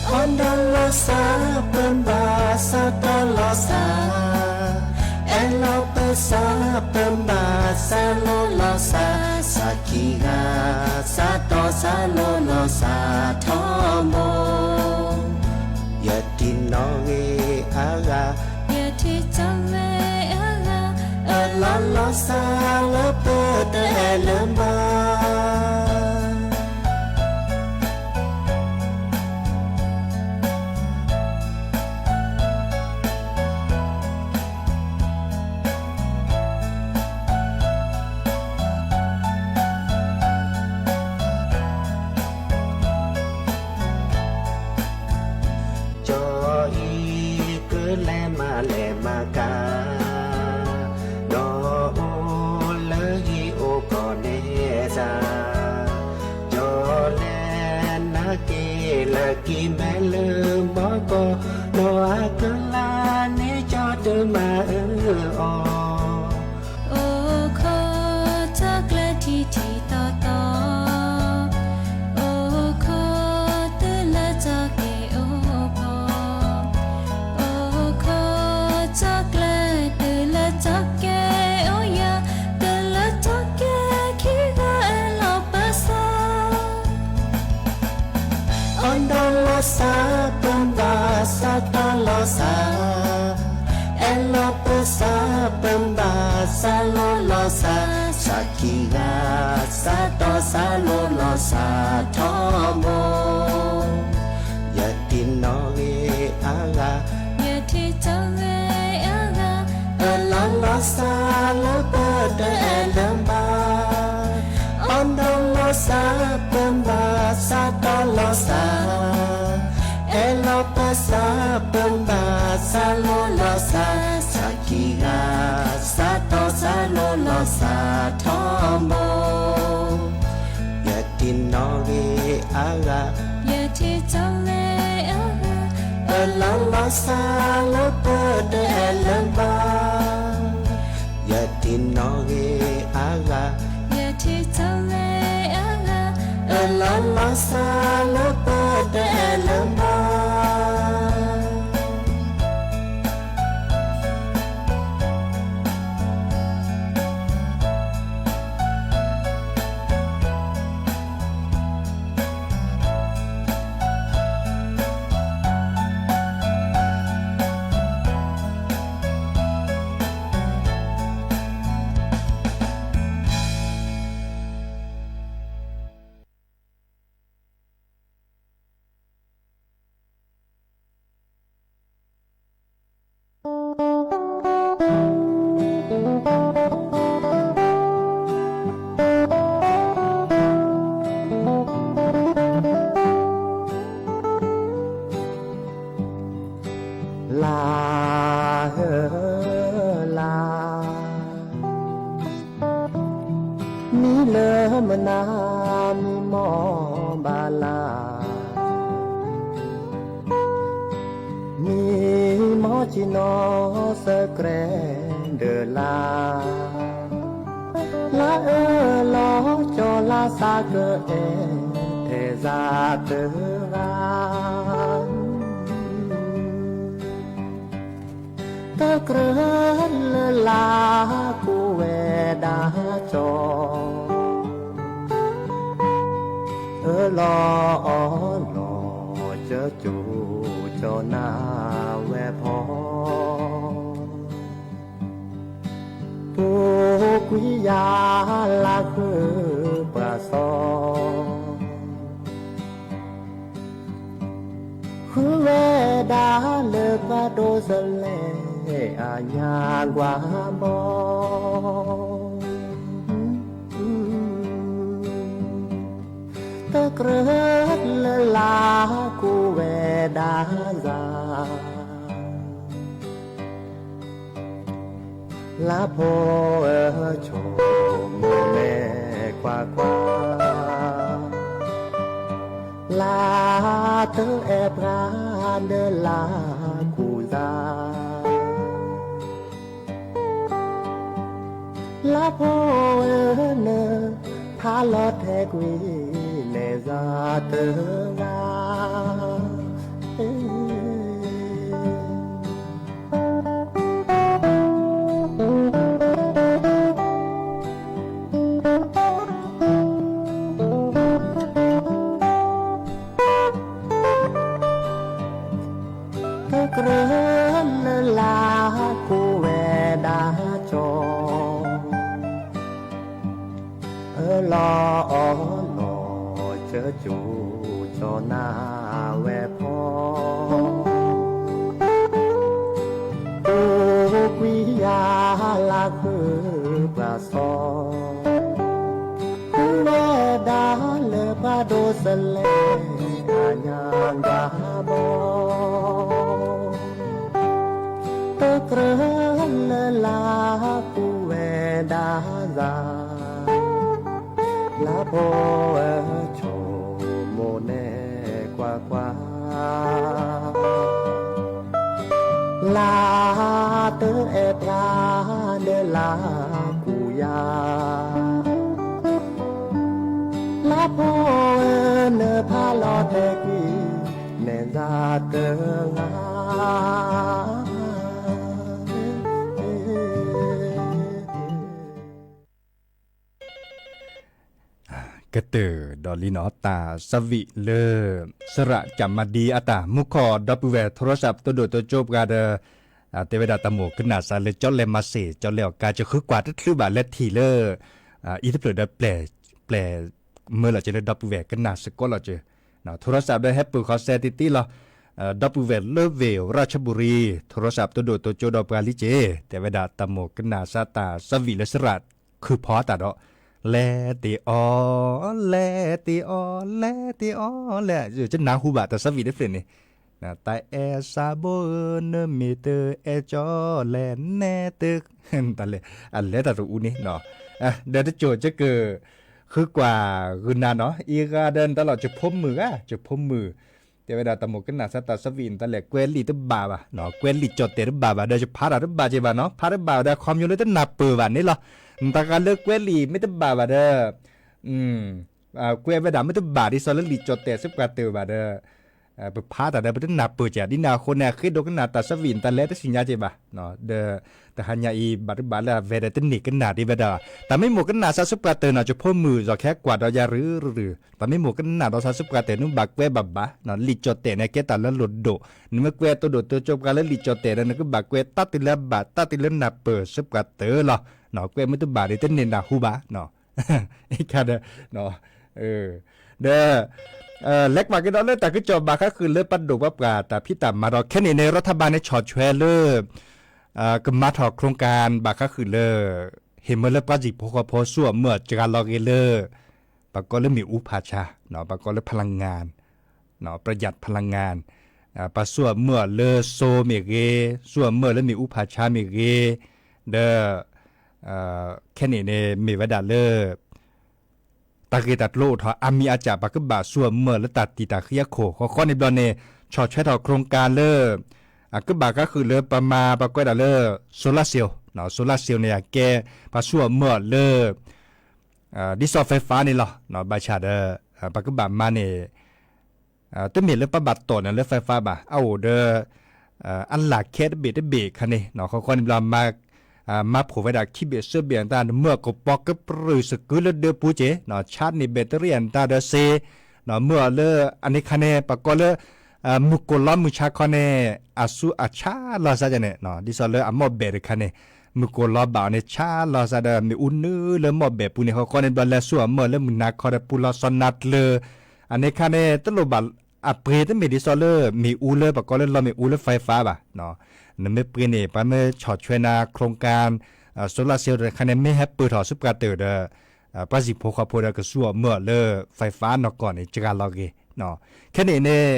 အီဒီးလီၤစၢ် ပဘၣ်စးထီၣ်လီၤစၢ်, အဲၣ်လီၤပသး ပဘၣ်စးလိလီၤစၢ်, စးခံဂၤ စးထီၣ်စးလိလီၤစၢ်ထီဘိ, ယထံၣ်နီၣ်ဂံၢ်အဂၤ, ယထံၣ်ကၠီဝဲအဂၤ, အလီၤလီၤစၢ်လၢပတအဲၣ်လၢၤဘၣ် ကၠီအံၤကလဲၤမၤလဲၤမၤကၤ, ဒီးအိၣ်လၢဟံၣ်အိၣ်ကီၢ်န့ၣ်သး, ကၠီလဲၤနာ်က့ၤလၢကံၢ်မဲလၢဘီကီၢ်, ဒီးအကလၤန့ၣ်ကၠီတမၤအၢ စးလိလီၤစၢ်, စးခံဂၤ, စးတီစးလိလီၤစၢ်ထီဘိ, ယတံၤနီၣ်ဂ့ၤအါဂၤ, ယတံၤနီၣ်ဂ့ၤအါဂၤ, အၢၣ်လီၤလီၤစၢ်လၢပတအဲၣ်လၢၤဘၣ်, အီၣ်ဒီလီၤစၢ်ပဘၣ်, စးတီလီၤစၢ် အဲၣ်လီၤပစၢ်ပဘၣ်, စးလိလီၤစၢ်, စးခံဂၤ, စးတီစးလိလီၤစၢ်ထီဘိ, ယတံၤနီၣ်ဂ့ၤအါဂၤ, ယတံၤနီၣ်ဂ့ၤအါဂၤ, အၢၣ်လီၤလီၤစၢ်လၢပတအဲၣ်လၢၤဘၣ်, ယတံၤနီၣ်ဂ့ၤအါဂၤ, ယတံၤနီၣ်ဂ့ၤအါဂၤ, အၢၣ်လီၤလီၤစၢ်လၢပတအဲၣ်လၢၤဘၣ်. လါဧၢလါ, မံလၢမနၤမံမီၢ်ဘၣ်လါ, မံမီၢ်ဆ့ၣ်နီၤစဲးကြဲးဒီးလါ, လါအၢလီၤကၠီလါစးကအဲၣ် ထဲစးတဂၤ တကြၢးလၢလါကူဝဲဒၣ်ကၠီ, အၢလီၤအီလီၤကၠီကၠီနၢ်ဝဲဖီ, ပူၤကွံာ်ယၤလါဃုပှၤစီ ဃုဝဲဒၣ်လၢပှၤဒိးစလဲအညါကွၢ်ဘီ, တကြၢးလၢလါကူဝဲဒၣ်စၢ် လါဖိဧၢ ဆိကမိၣ်နဲၣ်ကွၢ်ကွၢ်, လါတအဲၣ်ပှၤဒီးလါကူစၢ်, လါဖိဧၢ နဖးလီၤထဲကွံာ် နဲၣ်စၢ်တဂၤ တကြၢးလၢလါကူဝဲဒၣ်ကၠီ, အၢလီၤအီလီၤကၠီကၠီနၢ်ဝဲဖီ, ပူၤကွံာ်ယၤလါဃုပှၤစီ ဃုဝဲဒၣ်လၢပှၤဒိးစလဲအညါကွၢ်ဘီ, တကြၢးလၢလါကူဝဲဒၣ်စၢ်, လါဖိဧၢ ဆိကမိၣ်နဲၣ်ကွၢ်ကွၢ်, လါတအဲၣ်ပှၤဒီးလါကူယၤ, လါဖိဧၢ နဖးလီၤထဲကွံာ် နဲၣ်စၢ်တဂၤ ကတၢၢ်ဒီးလံနီၤ တၢ်ဆၢဝံၤလၢ စရၣ်ကၠးမၤဒံအတၢ်မူခီၣ် ဒီပုၢ်ဝဲၢ် ထီရီစၢ် ပတိၢ်ဒိၣ်ထီကၠိပှၤဒီး တဲဝဲဒၣ်တၢ်မိၣ်ကနၣ်စးလၢကၠီလဲမၤစ့ၢ် ကၠီလဲအီၣ်ကါ ကဃုကွၢ်တချုးဘၣ်လၢထံၣ်လၢ အံၤတဖျၢၣ်ဒီးပျဲၢ် ပျဲၢ်မၢလီၤက့ၤလၢဒီပုၢ်ဝဲၢ်ကနၣ်စ့ၢ်ကီးလီၤက့ၤ ထိရစးဒီးဟဲပၢၢ်ဃီစဲတံၢ်တံၢ်လီၤ. ဒီပုၢ်ဝဲၢ်လၢဝ့ၢ်ရၢၡဘူရံ ထိရစးတိဒိၣ်တိကၠိဒီးပှၤလံက့ၤ တဲဝဲဒၣ်တၢ်မိၣ်ကနၣ်စးတၢ် service လၢစရၣ်ခုၣ်ဖီအတၢ်ဒီး လဲၤတ့ၢ်အီၤ လဲၤတ့ၢ်အီၤ လဲၤတ့ၢ်အီၤ လဲၤ ကနၢ်ဟူဘၣ်တၢ် service တဖျၢၣ်န့ၣ် တၢ်အဲၣ်စးဘိဧၢ နမ့ၢ်တအဲၣ်ကၠီလဲၣ် နဲတ တၢ်လဲၤ အလဲၤတၢ်တအူန့ၣ် ဒီးတကၠိၣ်ကကၢၢ် ဃုကွၢ်ဂုာ်နၤနီၤ အံၤဂၤဒီးနတၢ်လီၤ ကဖိမုၣ်ဧါ ကဖိမုၣ် တဲဝဲဒၣ်တၢ်မိၣ်ကနၣ်စးတၢ် service နတၢ်လဲၤကွဲးလံာ်တဘၣ်ဘၣ် ကွဲးလံာ်ကၠီၣ်တဲာ်တဘၣ်ဘၣ်ဒီး ယဖးတၢ်တဘၣ်က့ၤဘၣ်နီၤ ဖးတဘၣ်ဒီး ခီမညီလၢတနၢ်ပၢၢ်ဘၣ်န့ၣ်လီၤ. နတၢ်ဂၤလၢကွဲးလံာ်မ့ၢ်တဘၣ်ဘၣ်ဒီး ကွဲးဝဲဒၣ်မ့ၢ်တဘၣ်ဒ်သိးလၢလံာ်ကၠီၣ်တဲာ်စ့ပှၤတၢၢ်ဘၣ်ဒီး ပဖးတၢ်ဒီးပတနၢ်ပၢၢ်က့ၤ ဒ်န့ၣ်အဃိန့ၣ် အဃ့ဒိကနၣ်တၢ် service နတၢ်လဲၤတသ့ၣ်ညါက့ၤဘၣ် ဒီး တဟါညါအံၤ ဘၣ်တဘၣ်လၢအဝဲဒီးတန့ၢ်ကနၣ်ဒံးဝဲဒၣ် တၢ်မ့ၢ်မိၣ်ကနၣ်စးစ့ပှၤတၢၢ်နီၤ ကဖိမုၣ် ယီၤခဲကွၢ်ဒီးယၤရုရု တၢ်မ့ၢ်မိၣ်ကနၣ်ဒီးစးစ့ပှၤတၢၢ် နဘၣ်ကွဲးဘၣ်ဘၣ် လံာ်ကၠီၣ်တဲာ်န့ၣ် ကဲတၢ်လၢလိၣ်ဒိၣ် နမ့ၢ်ကွဲးတိဒိၣ်တိကၠိပှၤလၢလံာ်ကၠီၣ်တဲာ်ဒီး နကဘၣ်ကွဲးတၢ်တုၤလၢအဘၣ် တၢ်တုၤလၢနၢ်ပၢၢ်စ့ပှၤတၢၢ်လီၤ. ကွဲးမ့ၢ်တဘၣ်ဒီး တန့ၢ်နၢ်ဟူဘၣ် အံၤခါဒီး ဒီး လဲၤကွၢ်က့ၤဒီးလၢတၢ်ကစီၣ်ဘၣ်ဃးဃုာ်လၢပှၤဒိၣ်ပှၤပှၢ်တၢ်ဖံးတၢ်မၤဒီး ခဲန့ၣ်န့ၣ် ရၤထဘၣ်န့ၣ်ဆီၣ်ထွဲလၢ ကမၤထီၣ် โครงการ ဘၣ်ဃးဃုာ်လၢ ဟ့ၣ်မၢလၢပှၤစံၣ်ဖိဃီဖိ ဆူအမၢအီၣ်စှၤလီၤဂ့ၤလၢ ပှၤကိးလၢမ့ၣ်အူဖးဆါ ပှၤကိးလၢ พลังงาน ประหยัดพลังงาน ပှၤဆူအမၢအီၣ်လၢစိမ့ၢ်ဂ့ၤ ဆူအမၢအီၣ်လၢမ့ၣ်အူဖးဆါမ့ၢ်ဂ့ၤ ဒီး ခဲန့ၣ်န့ၣ် မ့ၢ်ဝဲဒၣ်လၢ တၢ်ဂ့ၢ်တၢ်ကျိၤအိၣ်ထီၣ်အါမံၤအါကၢ် ပှၤကဘၣ်ဆူအမၢအီၣ်လၢတၢ်တံာ်တာ်ဃံအခိၣ် ဃီဃီန့ၣ်ဘျီန့ၣ် ဆီၣ်ထွဲထီၣ် โครงการ လၢ အကဘၣ်ဃးဃုာ်လၢပမၤ ပှၤကွဲးဒၣ်လၢ solar cell, solar cell န့ၣ် အကဲ ပှၤဆူအမၢအီၣ်လၢ ဒ်သိး ไฟฟ้า န့ၣ်လီၤ. ဘၣ်ဆၣ်ဒီး ပှၤကဘၣ်မၤန့ၣ် တမ့ၢ်လၢပှၤဘၣ်တီၢ်န့ၣ်လၢ ไฟฟ้า ဘၣ် အအိၣ်ဒီး အလၢ်ခဲတဘ့ၣ်တဘ့ၣ်ခါန့ၣ် ဃီဃီန့ၣ်ဘျီ မၤဖှိၣ်ဝဲဒၣ်ခံဘ့ၣ်သၢဘ့ၣ်အတၢ် နမၢအီၣ်ကပီၤကပြုၢ်စကုလၢဒၢပူၤက့ၤ charge န့ၢ် แบตเตอรี่ အတၢ်ဒီးစ့ မၢအီၣ်လၢ အန့ၣ်ခါန့ၣ် ပှၤကိးလၢ မုၢ်ကိၢ်လီမုၢ်ဆါခီန့ၣ် အဆူအဆါလီၤစၢ်န့ၣ် ဒ်သိးလၢအမီၢ်ဘဲၣ်တခါန့ၣ် မုၢ်ကိၢ်လီဘၣ်အီၤန့ၣ် ဆါလီၤစၢ်ဒီး မ့ၣ်အူနုာ်လၢမီၢ်ဘဲၣ်ပူၤန့ၣ် ဃီဃီန့ၣ်ဘျီ လဲၤဆူအမၢအီၣ်လၢမုၢ်နၤခီဒီး ပူၤလီၤစီၤနၤကျၢၤ အန့ၣ်ခါန့ၣ် တလိၣ်ဘၣ် အပှ့ၤတမ့ၢ်ဒ်သိးလၢမ့ၣ်အူလၢပှၤကိးလၢလီမ့ၣ်အူလၢ ไฟฟ้า ဘၣ်. နမ့ၢ်ပှ့ၤန့ၣ် ပှၤမ့ၢ်ဆီၣ်ထွဲနၤ โครงการ solar cell တခါန့ၣ် မ့ၢ်ဟဲပၢၢ်ထီၣ်ဆူပှၤတၢၢ်ဒီး ပှၤစံၣ်ဖိဃီဖိဒီးကဆူအမၢအီၣ်လၢ ไฟฟ้า နီၢ်ကီၢ်န့ၣ် စှၤလီၤဂ့ၤ. ခဲန့ၣ်န့ၣ်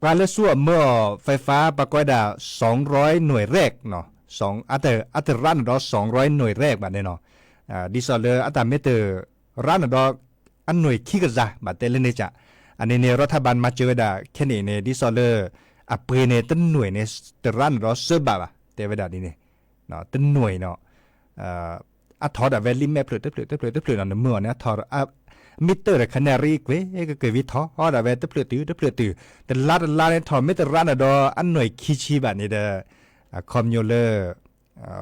ပှၤလၢဆူအမၢအီၣ် ไฟฟ้า ပှၤကိးဝဲဒၣ် สองร้อยหน่วยแรก အတရၣ်နၤဒီး สองร้อยหน่วยแรก ဘၣ်န့ၣ်နီၤ ဒ်သိးလၢအတၢ်မ့ၢ်တရၣ်နၤဒီး အနွံခံကယၤ ဘၣ်တဲလၢန့ၣ်ကၢ် အန့ၣ်န့ၣ် ရၤထဘၣ်မၤစၢၤဝဲဒၣ် ခဲန့ၣ်န့ၣ် ဒ်သိးလၢ အပှ့ၤန့ၣ် တနွံန့ၣ် တရၣ်နၤဒီးသၢဘးဘၣ် တဲဝဲဒၣ်ဒ်န့ၣ် တနွံနီၤ အထီၣ်ဒၣ်ဝဲလံာ်မဲာ်ဖျၢၣ်တဖျၢၣ်တဖျၢၣ်တဖျၢၣ်နီၤ နမၢအီၤန့ၣ် အထီၣ် မ့ၢ်တၢၢ်တခါန့ၣ် အရ့ကွဲးက့ၤဝံၤထီၣ်ဒၣ်ဝဲတဖျၢၣ်တုၤတဖျၢၣ်တုၤ တလါတလါန့ၣ်ထီၣ် မ့ၢ်တရၣ်နၤဒီး အနွံခံဆံဘၣ်န့ၣ်ဒီး အခီပညီလၢ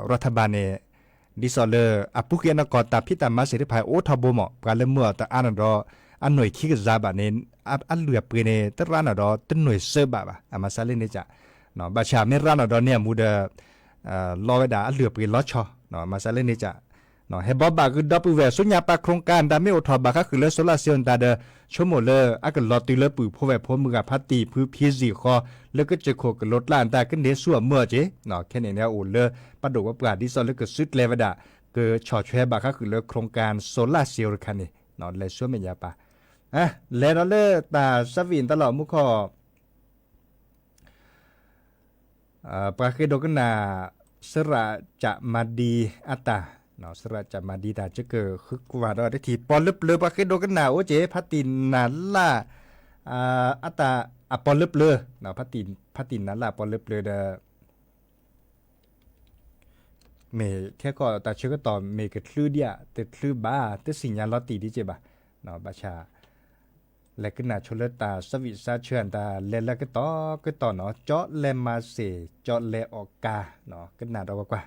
ရၤထဘၣ်န့ၣ် ဒ်သိးလၢ အပူၤကွံာ်အနီၢ်ကီၢ်တၢ်ဖံးတၢ်မၤစ့ၢ်တဖၣ်အိၣ်ထီဘိမး ပှၤလၢမၢအီၣ်တအါနၤဒီး အနွံခံကယၤဘၣ်န့ၣ် အလုၢ်အပှ့ၤန့ၣ် တရၣ်နၤဒီးတနွံသၢဘးဘၣ် အမၤစၢၤလၢန့ၣ်ကၢ် ဘၣ်ဆၣ်မ့ၢ်ရၣ်နၤဒီးန့ၢ်အမူဒီး လီဝဲဒၣ်အလုၢ်အပှ့ၤလီၤဆီ မၤစၢၤလၢန့ၣ်ကၢ် ဟဲဘီဘၣ်ဂုာ်ဒီပုၢ်ဝဲၢ် ဆူညါပာ် โครงการ တၢ်မ့ၢ်အိၣ်ထီၣ်ဘၣ်ဃးဃုာ်လၢ solar cell နတၢ်ဒီး ဆိကမိၣ်လၢအကလီၤတုၤလၢပုၢ်ဖိဝဲၢ်ဖိမုၢ်ဂၤဖးတံၢ်ဖုဖံးစံၣ်ဃီ လၢကစၢၢ်ခိၣ်ကလိၤကျါနတၢ် ကန့ၢ်ဆူအမၢအီၣ်က့ၤ ခဲန့ၣ်န့ၣ်အိၣ်လၢပှၤဒိၣ်ပှၤပှၢ် ဒ်သိးလၢကစုကျဲဝဲဒၣ် ကဆီၣ်ထွဲဘၣ်ဃးဃုာ်လၢ โครงการsolar cell တခါန့ၣ် လဲၤဆူမဲာ်ညါပာ် လဲၤဒီးလၢတၢ် service နတၢ်လီၢ်မူခီ ပှၤဃ့ဒိကနၣ် စရၣ်ကၠးမၤဒံအတၢ်, စရၣ်ကၠးမၤဒံတၢ် ယကဃုကွၢ်ဒီးတထံၣ် ပီၣ်လၢပျၢၤ ပှၤဃ့ဒိကနၣ်အိၣ်က့ၤ ဖါတံၢ်နၤလၢ် အတၢ်အပီၣ်လၢပျၢၤ, ဖါတံၢ်နၤလၢ်အပီၣ်လၢပျၢၤဒီး မ့ၢ်ထဲခီၣ်တၢ်ဆၢကတီၢ်မ့ၢ်ကချုးဒံးဧါ တချုးဘၣ် တသ့ၣ်ညါလီၤတံၢ်ဒံးက့ၤဘၣ်, ဘၣ်ဆၣ် လဲၤကနၣ်ဆိလၢတၢ် service ဆါဆၢအတၢ်လဲၤလၢကတီၢ်ကတီၢ်နီၤ ကၠီလဲမၤစ့ၢ် ကၠီလဲအီၣ်ကါ ကနၣ်ဒီးကွၢ်ကွၢ်.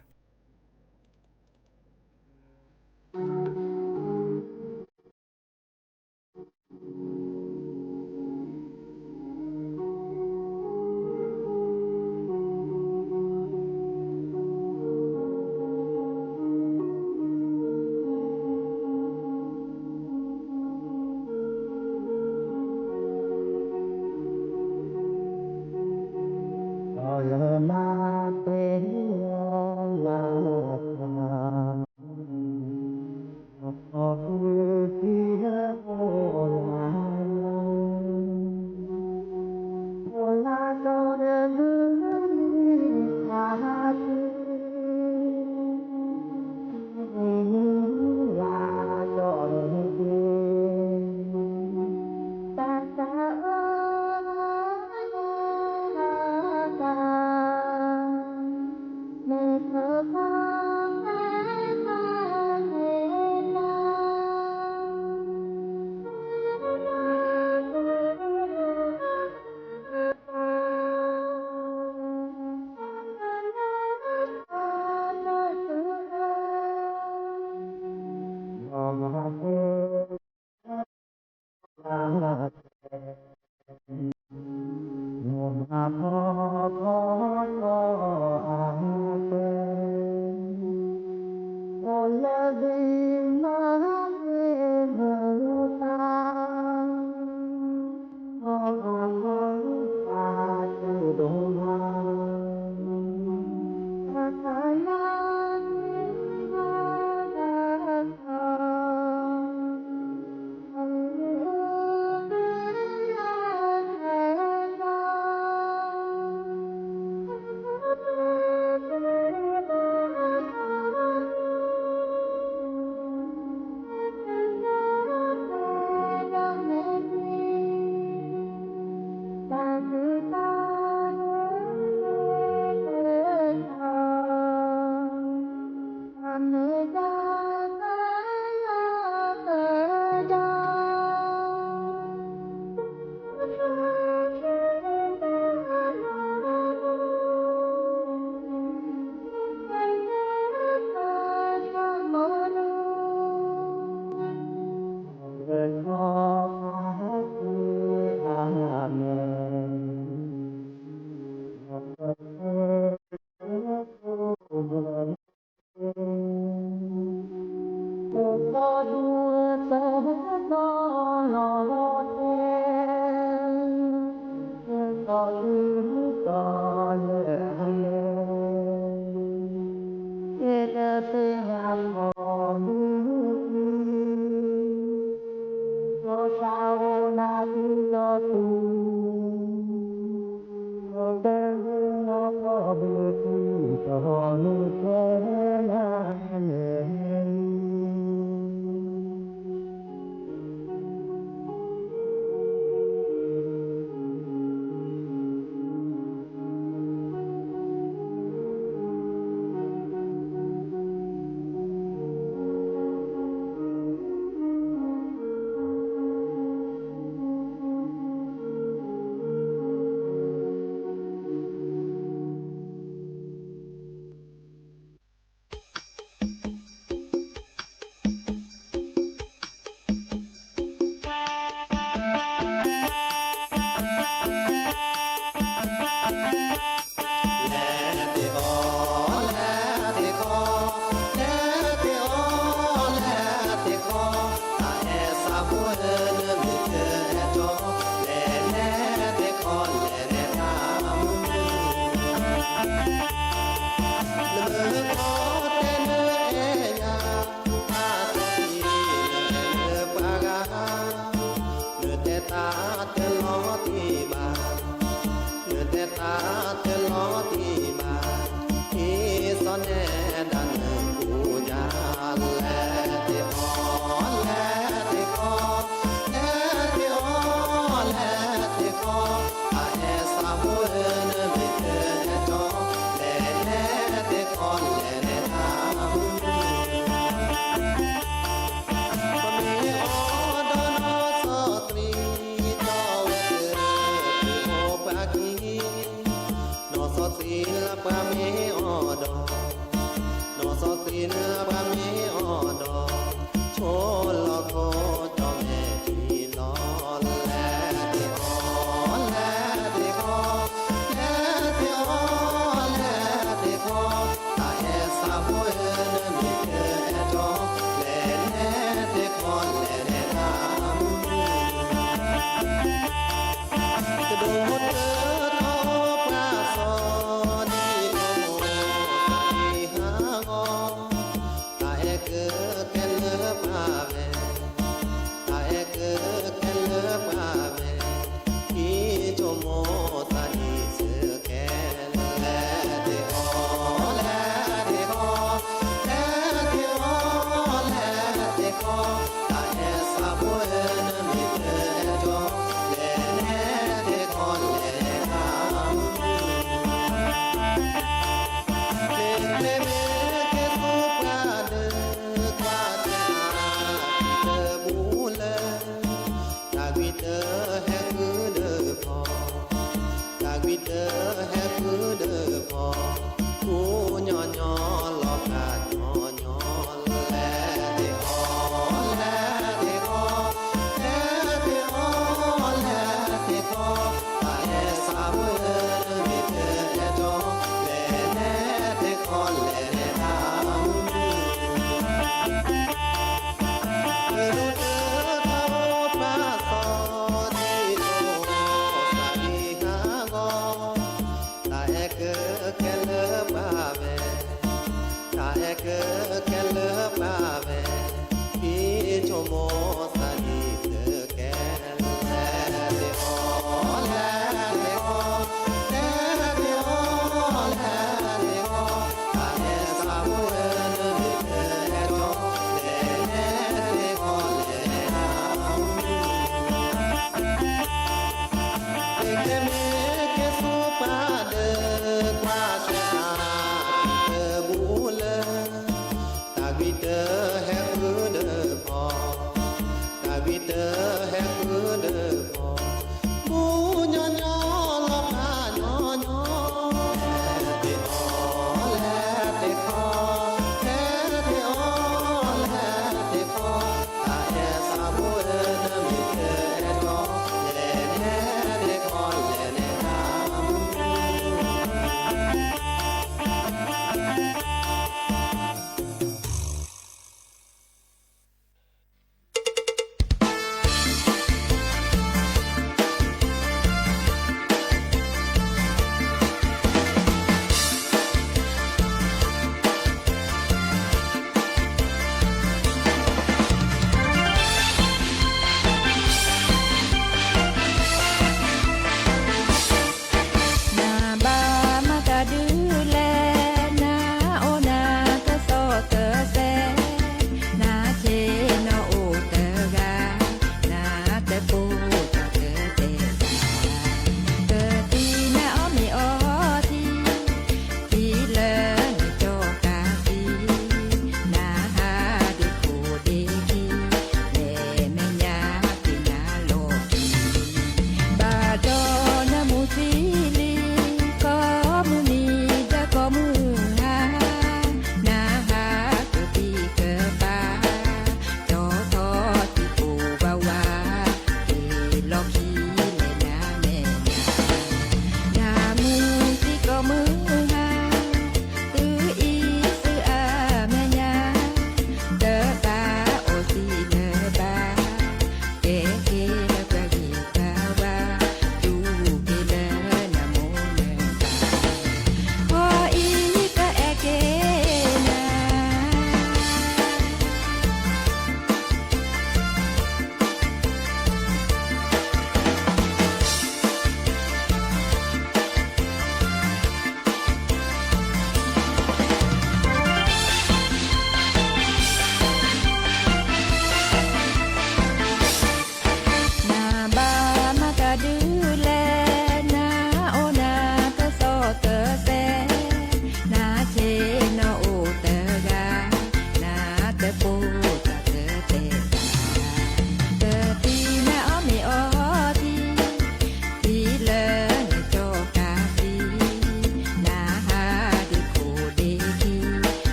လဲၤသ့ၣ်အီၣ်လဲၤသ့ၣ်ခီ, လဲၤသ့ၣ်အီၣ်လဲၤသ့ၣ်ခီ, တၢ်အဲၣ်ဆၣ်ဖိဧၢ နမ့ၢ်တအဲၣ်တီ, လဲၤလဲၤသ့ၣ်ခီ လဲၤလဲၤတၢ်မုာ်မုာ်, နမ့ၢ်ခီတဲနအဲၣ်ယၤ, တၢ်သီၣ်သံနအဲၣ်လၢပှၤဂၤ နတဲတၢ်တလီၤတံၢ်ဘၣ်, နတဲတၢ်တလီၤတံၢ်ဘၣ်, အ့ၣ်စီနဲဒၣ်နကိးညါ, လဲၤသ့ၣ်အီၣ်လဲၤသ့ၣ်ခီ, လဲၤသ့ၣ်အီၣ်လဲၤသ့ၣ်ခီ, တၢ်အဲၣ်ဆၣ်ဖိဧၢ နမ့ၢ်တအဲၣ်တီ, လဲၤလဲၤသ့ၣ်ခီ လဲၤလဲၤတၢ်မုာ်မုာ် ပမ့ၢ်အီၣ်ဒီးနီၢ်စီၤတရံး ဒီးဝဲသ့ၣ်အိၣ်ပှၤခံ, မ့ၢ်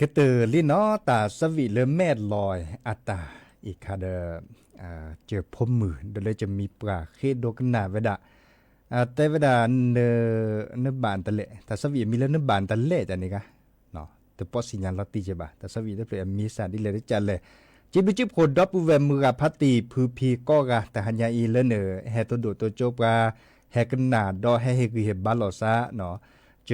ကတၢၢ်လံနီၤ တၢ်ဆၢဝံၣ်လၢမဲၢ်လီၤအတၢ်အံၤခါဒီး ကၢၤဖိမုၣ် ဒီးလၢကၢၤမံၤပှၢ်ဃ့ဒိကနၣ်ဝဲဒၣ် တဲဝဲဒၣ် နဘၣ်တလဲၣ် တၢ်ဆၢဝံၣ်အမံၤလၢနဘၣ်တလဲၣ်တၢ်န့ၣ်ဂ့ၤ တပိာ်စံၣ်ညါလီၤတံၢ်က့ဘၣ် တၢ်ဆၢဝံၣ်တဖျၢၣ်အမံၤစၢ်ဒ်လဲၣ်တကးလဲၣ် စံးဘျုးစံးဖှိၣ်ဒီပုၢ်ဝဲၢ်မုၢ်ဂၤဖးတံၢ်ဖုဖံကိးဂၤ တဟါညါအံၤလၢနဟဲတိၢ်ဒိၣ်တိၢ်ကၠိပှၤ ဟဲကနၣ်ဒီးဟဲဟ့ၣ်ဂံၢ်ဟ့ၣ်ဘါလိာ်သး က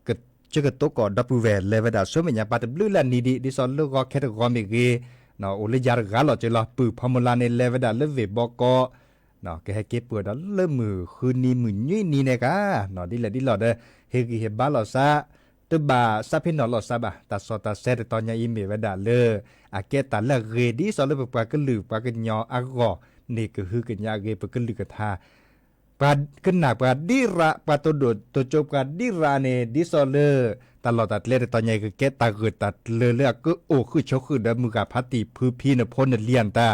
ကတိၤကိးဒီပုၢ်ဝဲၢ်လဲၤဝဲဒၣ်ဆူမဲာ်ညါပှၤတဘျုးလၢ်နံၤဒံး ဒ်သိးလၢဂီၤခဲတဂီၤမ့ၢ်ဂ့ၤ အိၣ်လၢယၤတဂၤလီၤက့ၤလီၤ ပုၢ်ဖီမုၢ်လၢ်န့ၣ် လဲၤဝဲဒၣ်လၢဝ့ၢ်ဘီကီး ကဟဲက့ၤပှဲၤဒီးလၢမုၢ်ဃုနံၤမုၢ်နွံနံၤန့ၣ်ဂ့ၤ ဒ်လဲၣ်ဒ်လဲၣ်ဒီး ဟ့ၣ်ဂံၢ်ဟ့ၣ်ဘါလိာ်သး တဘၣ်သးဖ့ၣ်နီၣ်လိာ်သးဘၣ် တၢ်စီတၢ်ဆှံတတီၤညါအံၤမ့ၢ်ဝဲဒၣ်လၢ အကဲတၢ်လၢအဂ့ၤ ဒ်သိးလၢပပှၤကလုာ်ပှၤကညီအဂီၢ်န့ၣ် ကဟုကညးအဂ့ၤ ပကလုာ်ကထါ ပှၤကနၣ်ပှၤဒံရၣ် ပှၤတိၢ်ဒိၣ်တိၢ်ကၠိပှၤဒံရၣ်န့ၣ် ဒ်သိးလၢ တၢ်လီၢ်တၢ်ကျဲတတီၤညါအံၤ ကကဲတၢ်ဂၢၢ်တၢ်ကျၢၤလၢအကအိၣ်ဃုာ်ဆိးဃုာ်ဒီးမုၢ်ဂၤဖးတံၢ်ဖုဖံနဖိနလံၤအတၢ်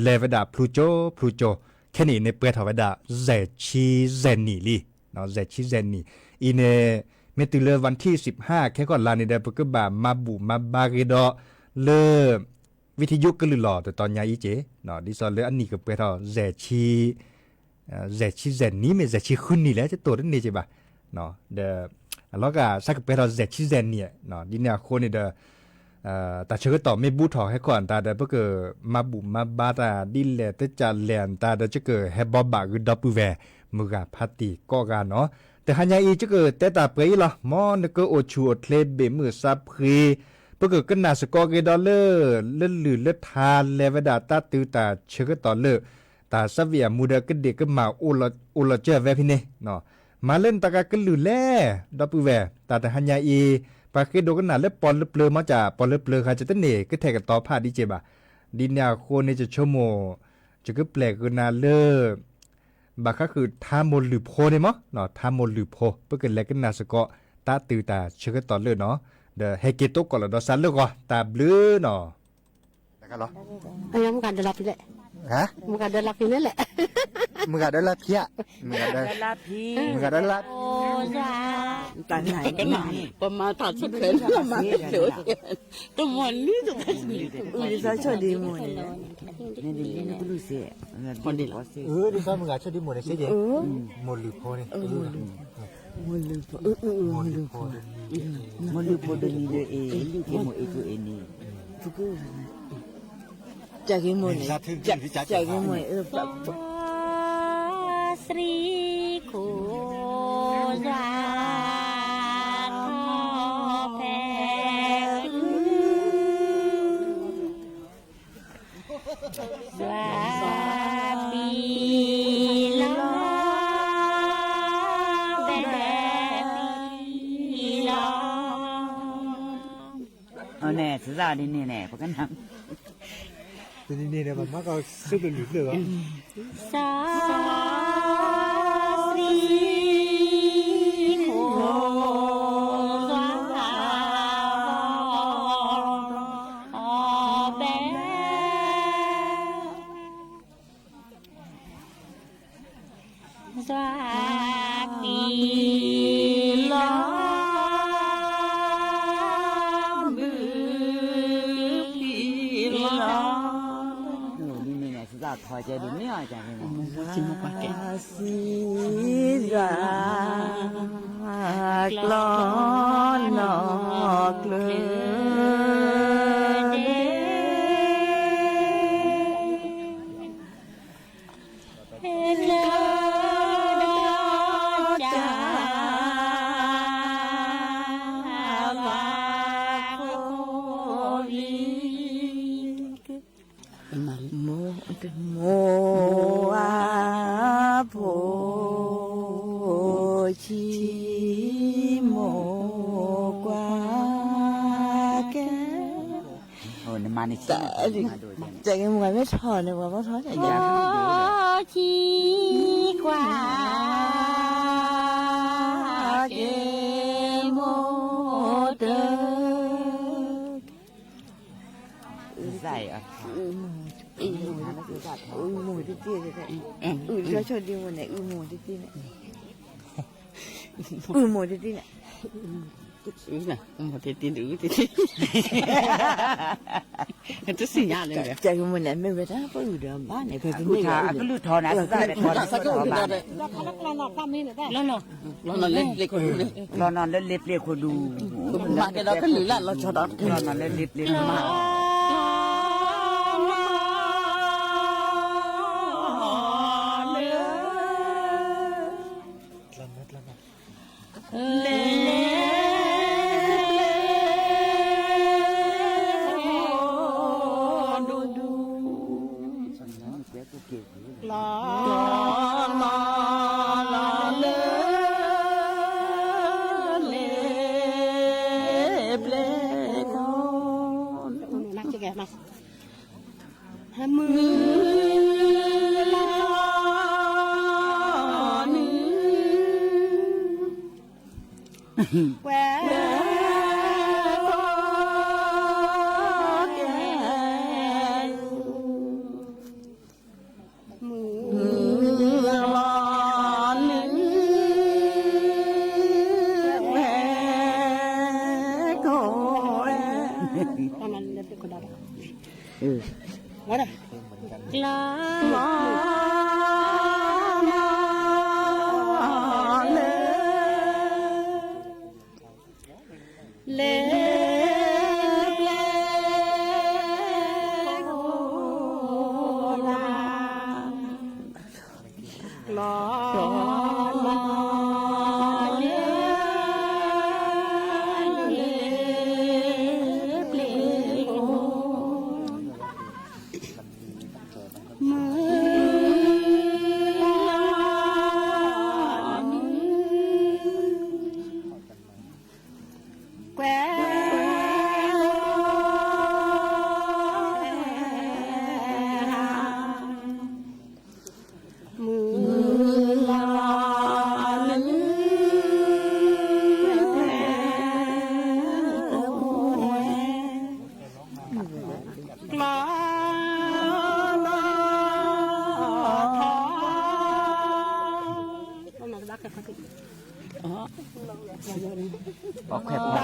လဲၤဝဲဒၣ်ဖျူကၠိဖျူကၠိ ခဲန့ၣ်အံၤန့ၣ်ပှဲၤထီၣ်ဝဲဒၣ် ယဲၢ်ဆံယဲၢ်နံၣ်လံ ယဲၢ်ဆံယဲၢ်နံၣ် အံၤန့ၣ် မ့ၢ်တုၤလၢ วันที่สิบห้า ခဲကီၢ်လါန့ၣ်ဒီး ပကဘၣ်မၤဘူၣ်မၤဘါဂ့ၤဒီး လၢ ဝံထံယိကလုာ်လီၤ တတီၤညါအံၤက့ၤ ဒ်သိးလၢအနံၣ်ကပှဲၤထီၣ် ယဲၢ်ဆံ ယဲၢ်ဆံယဲၢ်နံၣ်မ့ၢ်ယဲၢ်ဆံဃုနံၣ်လဲၣ် တတိၢ်တန့ၢ်က့ၤဘၣ် ဒီး အလီၤဂာ်ဆၢကပှဲၤထီၣ် ယဲၢ်ဆံယဲၢ်နံၣ် ဒ်န့ၣ်အဃိန့ၣ်ဒီး တၢ်ဆၢကတီၢ်မ့ၢ်ဘူးထီၣ်ဟဲခီအတၢ်ဒီး ပကမၤဘူၣ်မၤဘါတၢ်ဒ်လဲၣ်တကးလဲၣ်အတၢ်ဒီး ကကဟဲဘီဘၣ်ဂ့ၤဒီပုၢ်ဝဲၢ် မုၢ်ဂၤဖးတံၢ်ကိးဂၤနီၤ တဟါညါအံၤ ကကတဲတၢ်ပှဲၤအံၤလီၤ မ်နကအိၣ်ဆူၣ်အိၣ်ချ့ဘ့ၣ်မုၢ်အသးဖှံ ပကကနၣ်စ့ၢ်ကီးဂ့ၤဒီးလၢ လၢလုၢ်လၢထါလဲၤဝဲဒၣ်တၢ်တုၤတၢ်ဆၢကတီၢ်လၢ တၢ်ဆၢဝံၣ်အမူဒီးကဒ့ၣ်ကမၣ်အိၣ်လီၤစၢၤဝဲဖဲန့ၣ် မၤလၢနတၢ်ကကလုၢ်လဲၣ် ဒီပုၢ်ဝဲၢ် တၢ်တဟါညါအံၤ ပှၤဃ့ဒိကနၣ်လၢပီၣ်လၢပျၢၤမ့ၢ်ကၢ် ပီၣ်လၢပျၢၤဃါ ကတန့ၢ်ကထဲၣ်ကတီၤဖးဒ်က့ၤဘၣ် ဒ်န့ၣ်အဃိန့ၣ် ယဆိကမိၣ် ယကပျဲၢ်ကနၤလၢ ဘၣ်ဃးဃုာ်ထါမိၢ်လုၢ်ဖိန့ၣ်မး ထါမိၢ်လုၢ်ဖိ ပကလဲၤကနၣ်စ့ၢ်ကီး တၢ်တုၤတၢ်ဆၢကတီၢ်လၢနီၤ ဒီးဟဲက့ၤတိကိးလီၤဒီးစးလၢဂီၤ တၢ်ဘျုးနီၤ မုၢ်ဂၤဒၢလၢဖံလဲၣ်, မုၢ်ဂၤဒၢလၢဖံန့ၣ်လဲၣ်, မုၢ်ဂၤဒၢလၢဖံဧါ, မုၢ်ဂၤဒၢ, မုၢ်ဂၤဒၢလၢ, တၢ်နၤ, ပမၤတၢ်ဆိၣ်ခဲလၢာ်မၤ, တမီၢ်လံတဘၣ်, အုၣ်ဒ်သိးဆိၣ်ဒံးမိၢ်န့ၣ်, နကလူးစ့, အုၣ်ဒ်သိးမုၢ်ဂၤဆိၣ်ဒံးမိၢ်န့ၣ်စ့, မိၢ်လုၢ်ဖိန့ၣ်, မိၢ်လုၢ်ဖိ, မိၢ်လုၢ်ဖိ, မိၢ်လုၢ်ဖိတနံၤဒီးအ့ၣ် လုၢ်က့ၤမိၢ်အ့ၣ်က့ၤအ့ၣ်န့ၣ်, ကၠးက့ၤမိၢ်န့ၣ်, ကၠးက့ၤမိၢ်အ့ၣ်, သရံခိၣ်ယွၤ, ယွၤပျံၤလီၤ, ဘဲပျံၤလီၤ. န့ၣ် စစၢ်ဒ်န့ၣ်န့ၣ် ပကနၣ်, တနံၤန့ၣ် ပမၤကီၢ်စ့ပလုၢ်ဖျၢၣ်လီၤ, စီၤသရံခိၣ်ယွၤ, ဘဲ ယွၤပျံၤလီၤ, ဘုပျံၤလီၤ, ဒ်န့ၣ်န့ၣ် စစၢ်ထီၣ်ကဲဒ်န့ၣ်အီၤ, စံးယွၤ ကျီနီၢ်ကျၢၤ မိၢ်ဧါဖိ, ဆံမိၢ်ကွၢ်ကဲ, တၢ်က့ၤမိၢ်မ့ၢ်ထီၣ်န့ၣ် ပှၤဘီထီၣ်န့ၣ်, ဆံကွၢ် က့ၤမိၢ်တၢ်, အုၣ်မိၢ်တသ့, အုၣ်ဆိၣ်ဒံးမိၢ်န့ၣ် အုၣ်မိၢ်တသ့န့ၣ်, အုၣ်မိၢ်တသ့န့ၣ်, မ့ၢ်တ့တ့ဒုးတ့တ့, တစံၣ်ညါလၢ ကဲကမုၢ်န့ၣ် မ့ၢ်ဝဲဒၣ်ပအုၣ်ဒီးဘၣ်န့ၣ် ဖဲပမ့ၢ်အကလုၢ်ထီန့ၣ် အစၢ်သးဘဲထီန့ၣ် လီၤနီၤလၢလ့ပျ့ခိၣ်ဒူ, လီၤနီၤလၢလ့ပျ့ခိၣ်ဒူ, မၤကဲဒီးကလုၢ်လၢလီၤဆီဒီး လီၤနီၤလၢလ့ပျ့ခိၣ်ဒူ လီၤနီၤလၢ လ့ပျ့ခိၣ် မုၢ်လီၤနုာ် ကွဲ မုၢ်လီၤနုာ် ကွဲခိၣ်ဝဲ ကျါ လီၤနီၤလၢ လ့ပျ့ခိၣ် လီၤနီၤလၢ လ့ပျ့ခိၣ် မုၢ်လီၤနုာ် ကွဲ မုၢ်လီၤနုာ် ကွဲ ကျါ နီၤ ဘၣ်ခွဲးပှၤ ဘၣ်ခွဲးပှၤ လီၤ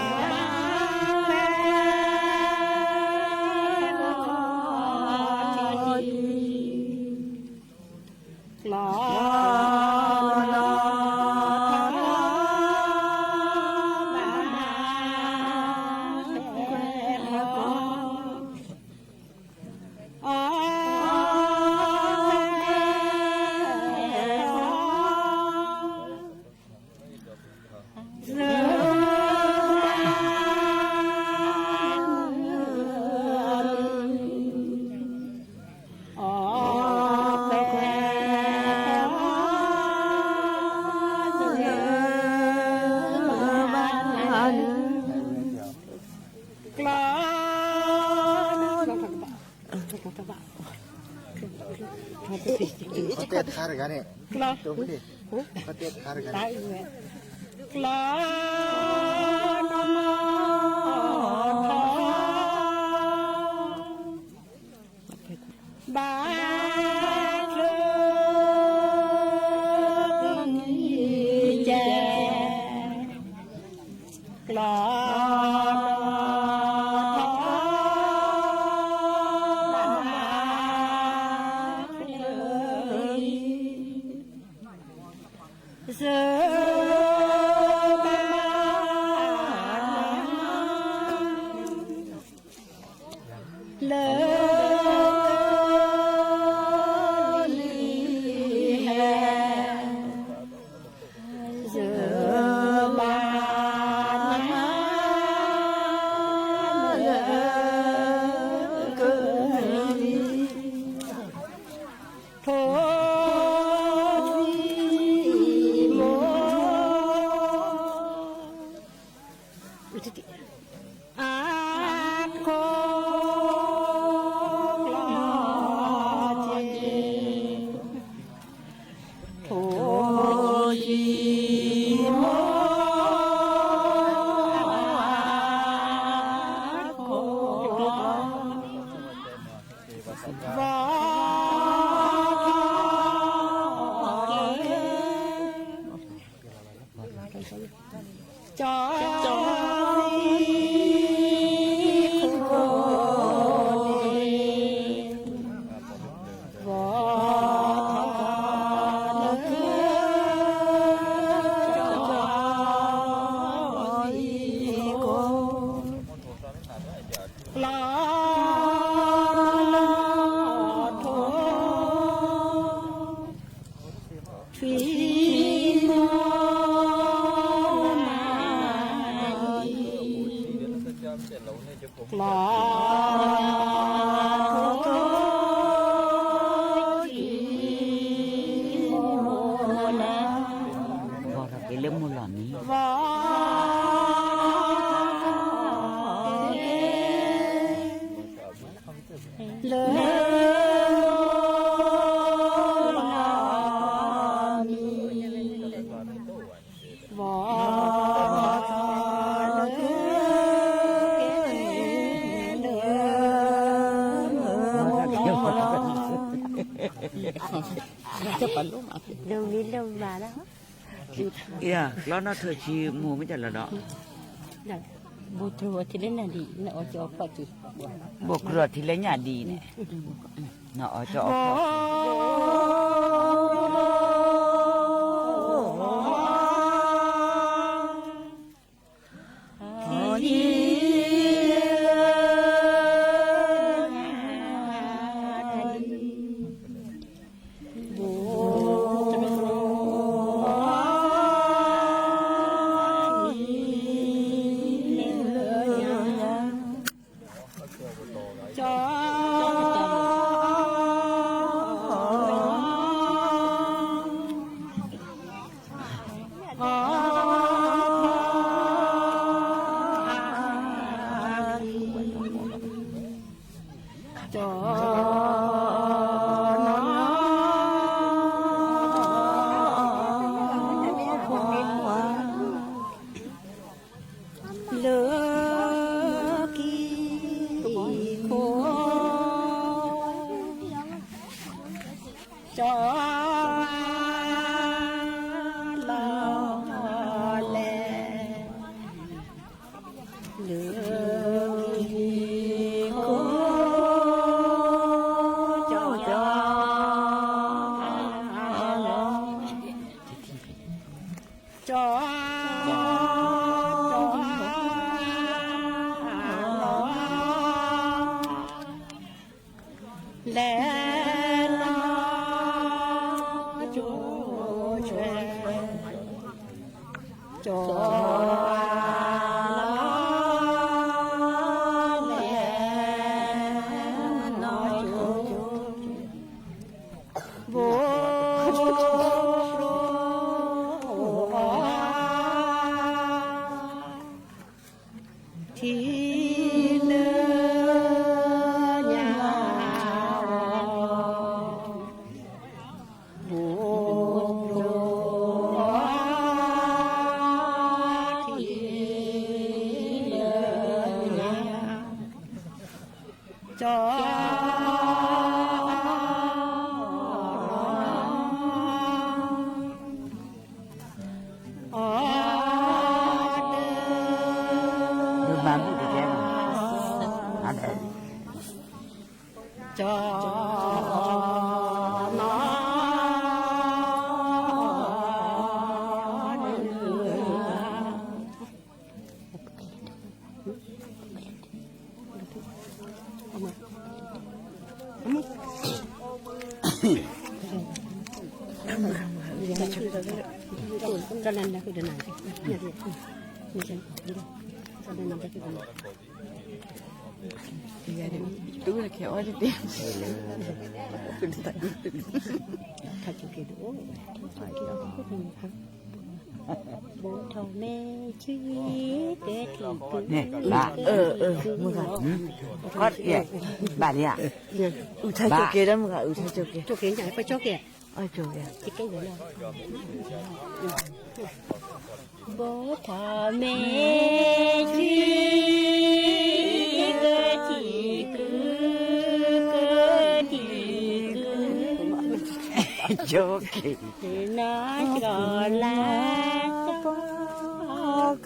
ကျါ တဲထါတဂၤန့ၣ် ကျါ တဲထါတဂၤန့ၣ် ကျါ ဘၣ်ချၢ ကဲ ကျါ စၢ ဘၣ် လၢ လံ ဟဲ စၢ ဘၣ် လၢ က လံ ထိ မိ အါ ခိ ကျီ က့ ထိ ယံ မိ အါ ခိ ကျီ ဝီ က့ ကၠီ ကၠီ ခိၣ် ဝီထီၣ်လၢ ကၠီ ခိၣ် လီၤ လီၤ ထိၣ် ထွံၣ်မူနၤအံၤ လီၤ ထိၣ် ထွံၣ်မူနၤ ဘီထီၣ်က့ၤလၢမုၢ်လီၤမံၤ ဘီထီၣ်က့ၤ လၢ လၢ လၢ မံၤ ဘီထီၣ်က့ၤ လၢ လၢမံၤလၢမၤလီၤ လီၤနီၢ်ထၢၣ်ဆံမိၢ်မ့ၢ်တၢ်လီၤဒီး ဘိၣ်ထီၣ်ထံလၢနၤဒံး နအီၣ်ကၠီအီၣ်ခီၣ်က့ၤ ဘိၣ်ကြၢးထံလၢညၣ်ဒံးန့ၣ် နအီၣ်ကၠီအီၣ်ခီၣ်က့ၤ ထံလၢ ဘိၣ်ထီၣ် ထံလၢညါ ကၠီ ကၠီ လၢ ကံၢ်ခိၣ် ကၠီ လီၤလဲၣ် လၢ ကံၢ်ခိၣ် ကၠီ လီၤ ကၠီ ကၠီ လီၤ လဲၤလီၤ ကၠီ ကၠီ လဲၤလီၤ ကၠီ ဘိၣ် ထံလၢ ညါ ဘိၣ် ထံလၢ ညါ ကၠီ အီၣ် ဒုးမၤဘူၣ်တကဲဘၣ် ကၠီ နီၢ် တူၢ်ခဲအီၣ်တတဲ ဘိၣ်ထီၣ်မဲ ဆံ ကဲထံ ကဲထံ ကဲထံ ကဲထံ ကဲထံ ဘၣ် အၢ အၢ မုၢ်ဂၤ ကီး ယဲ ဘၣ်လံဧါ အုၣ်ထါကၠိကဲဒီးမုၢ်ဂၤ အုၣ်ထါကၠိကဲ ကၠိကဲ ညါ ပကၠိကဲ အၢ ကၠိကဲ ကဲဝဲလီၤ ဘိၣ်ထီၣ်မဲ ဆံ ကထံၣ် ကု ကထံၣ် ကု ကၠိကဲ နီၢ်ကီၢ်လါ ကီၢ်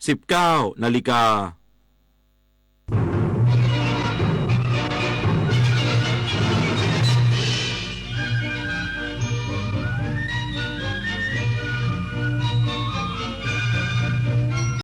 สิบเก้านาฬิกา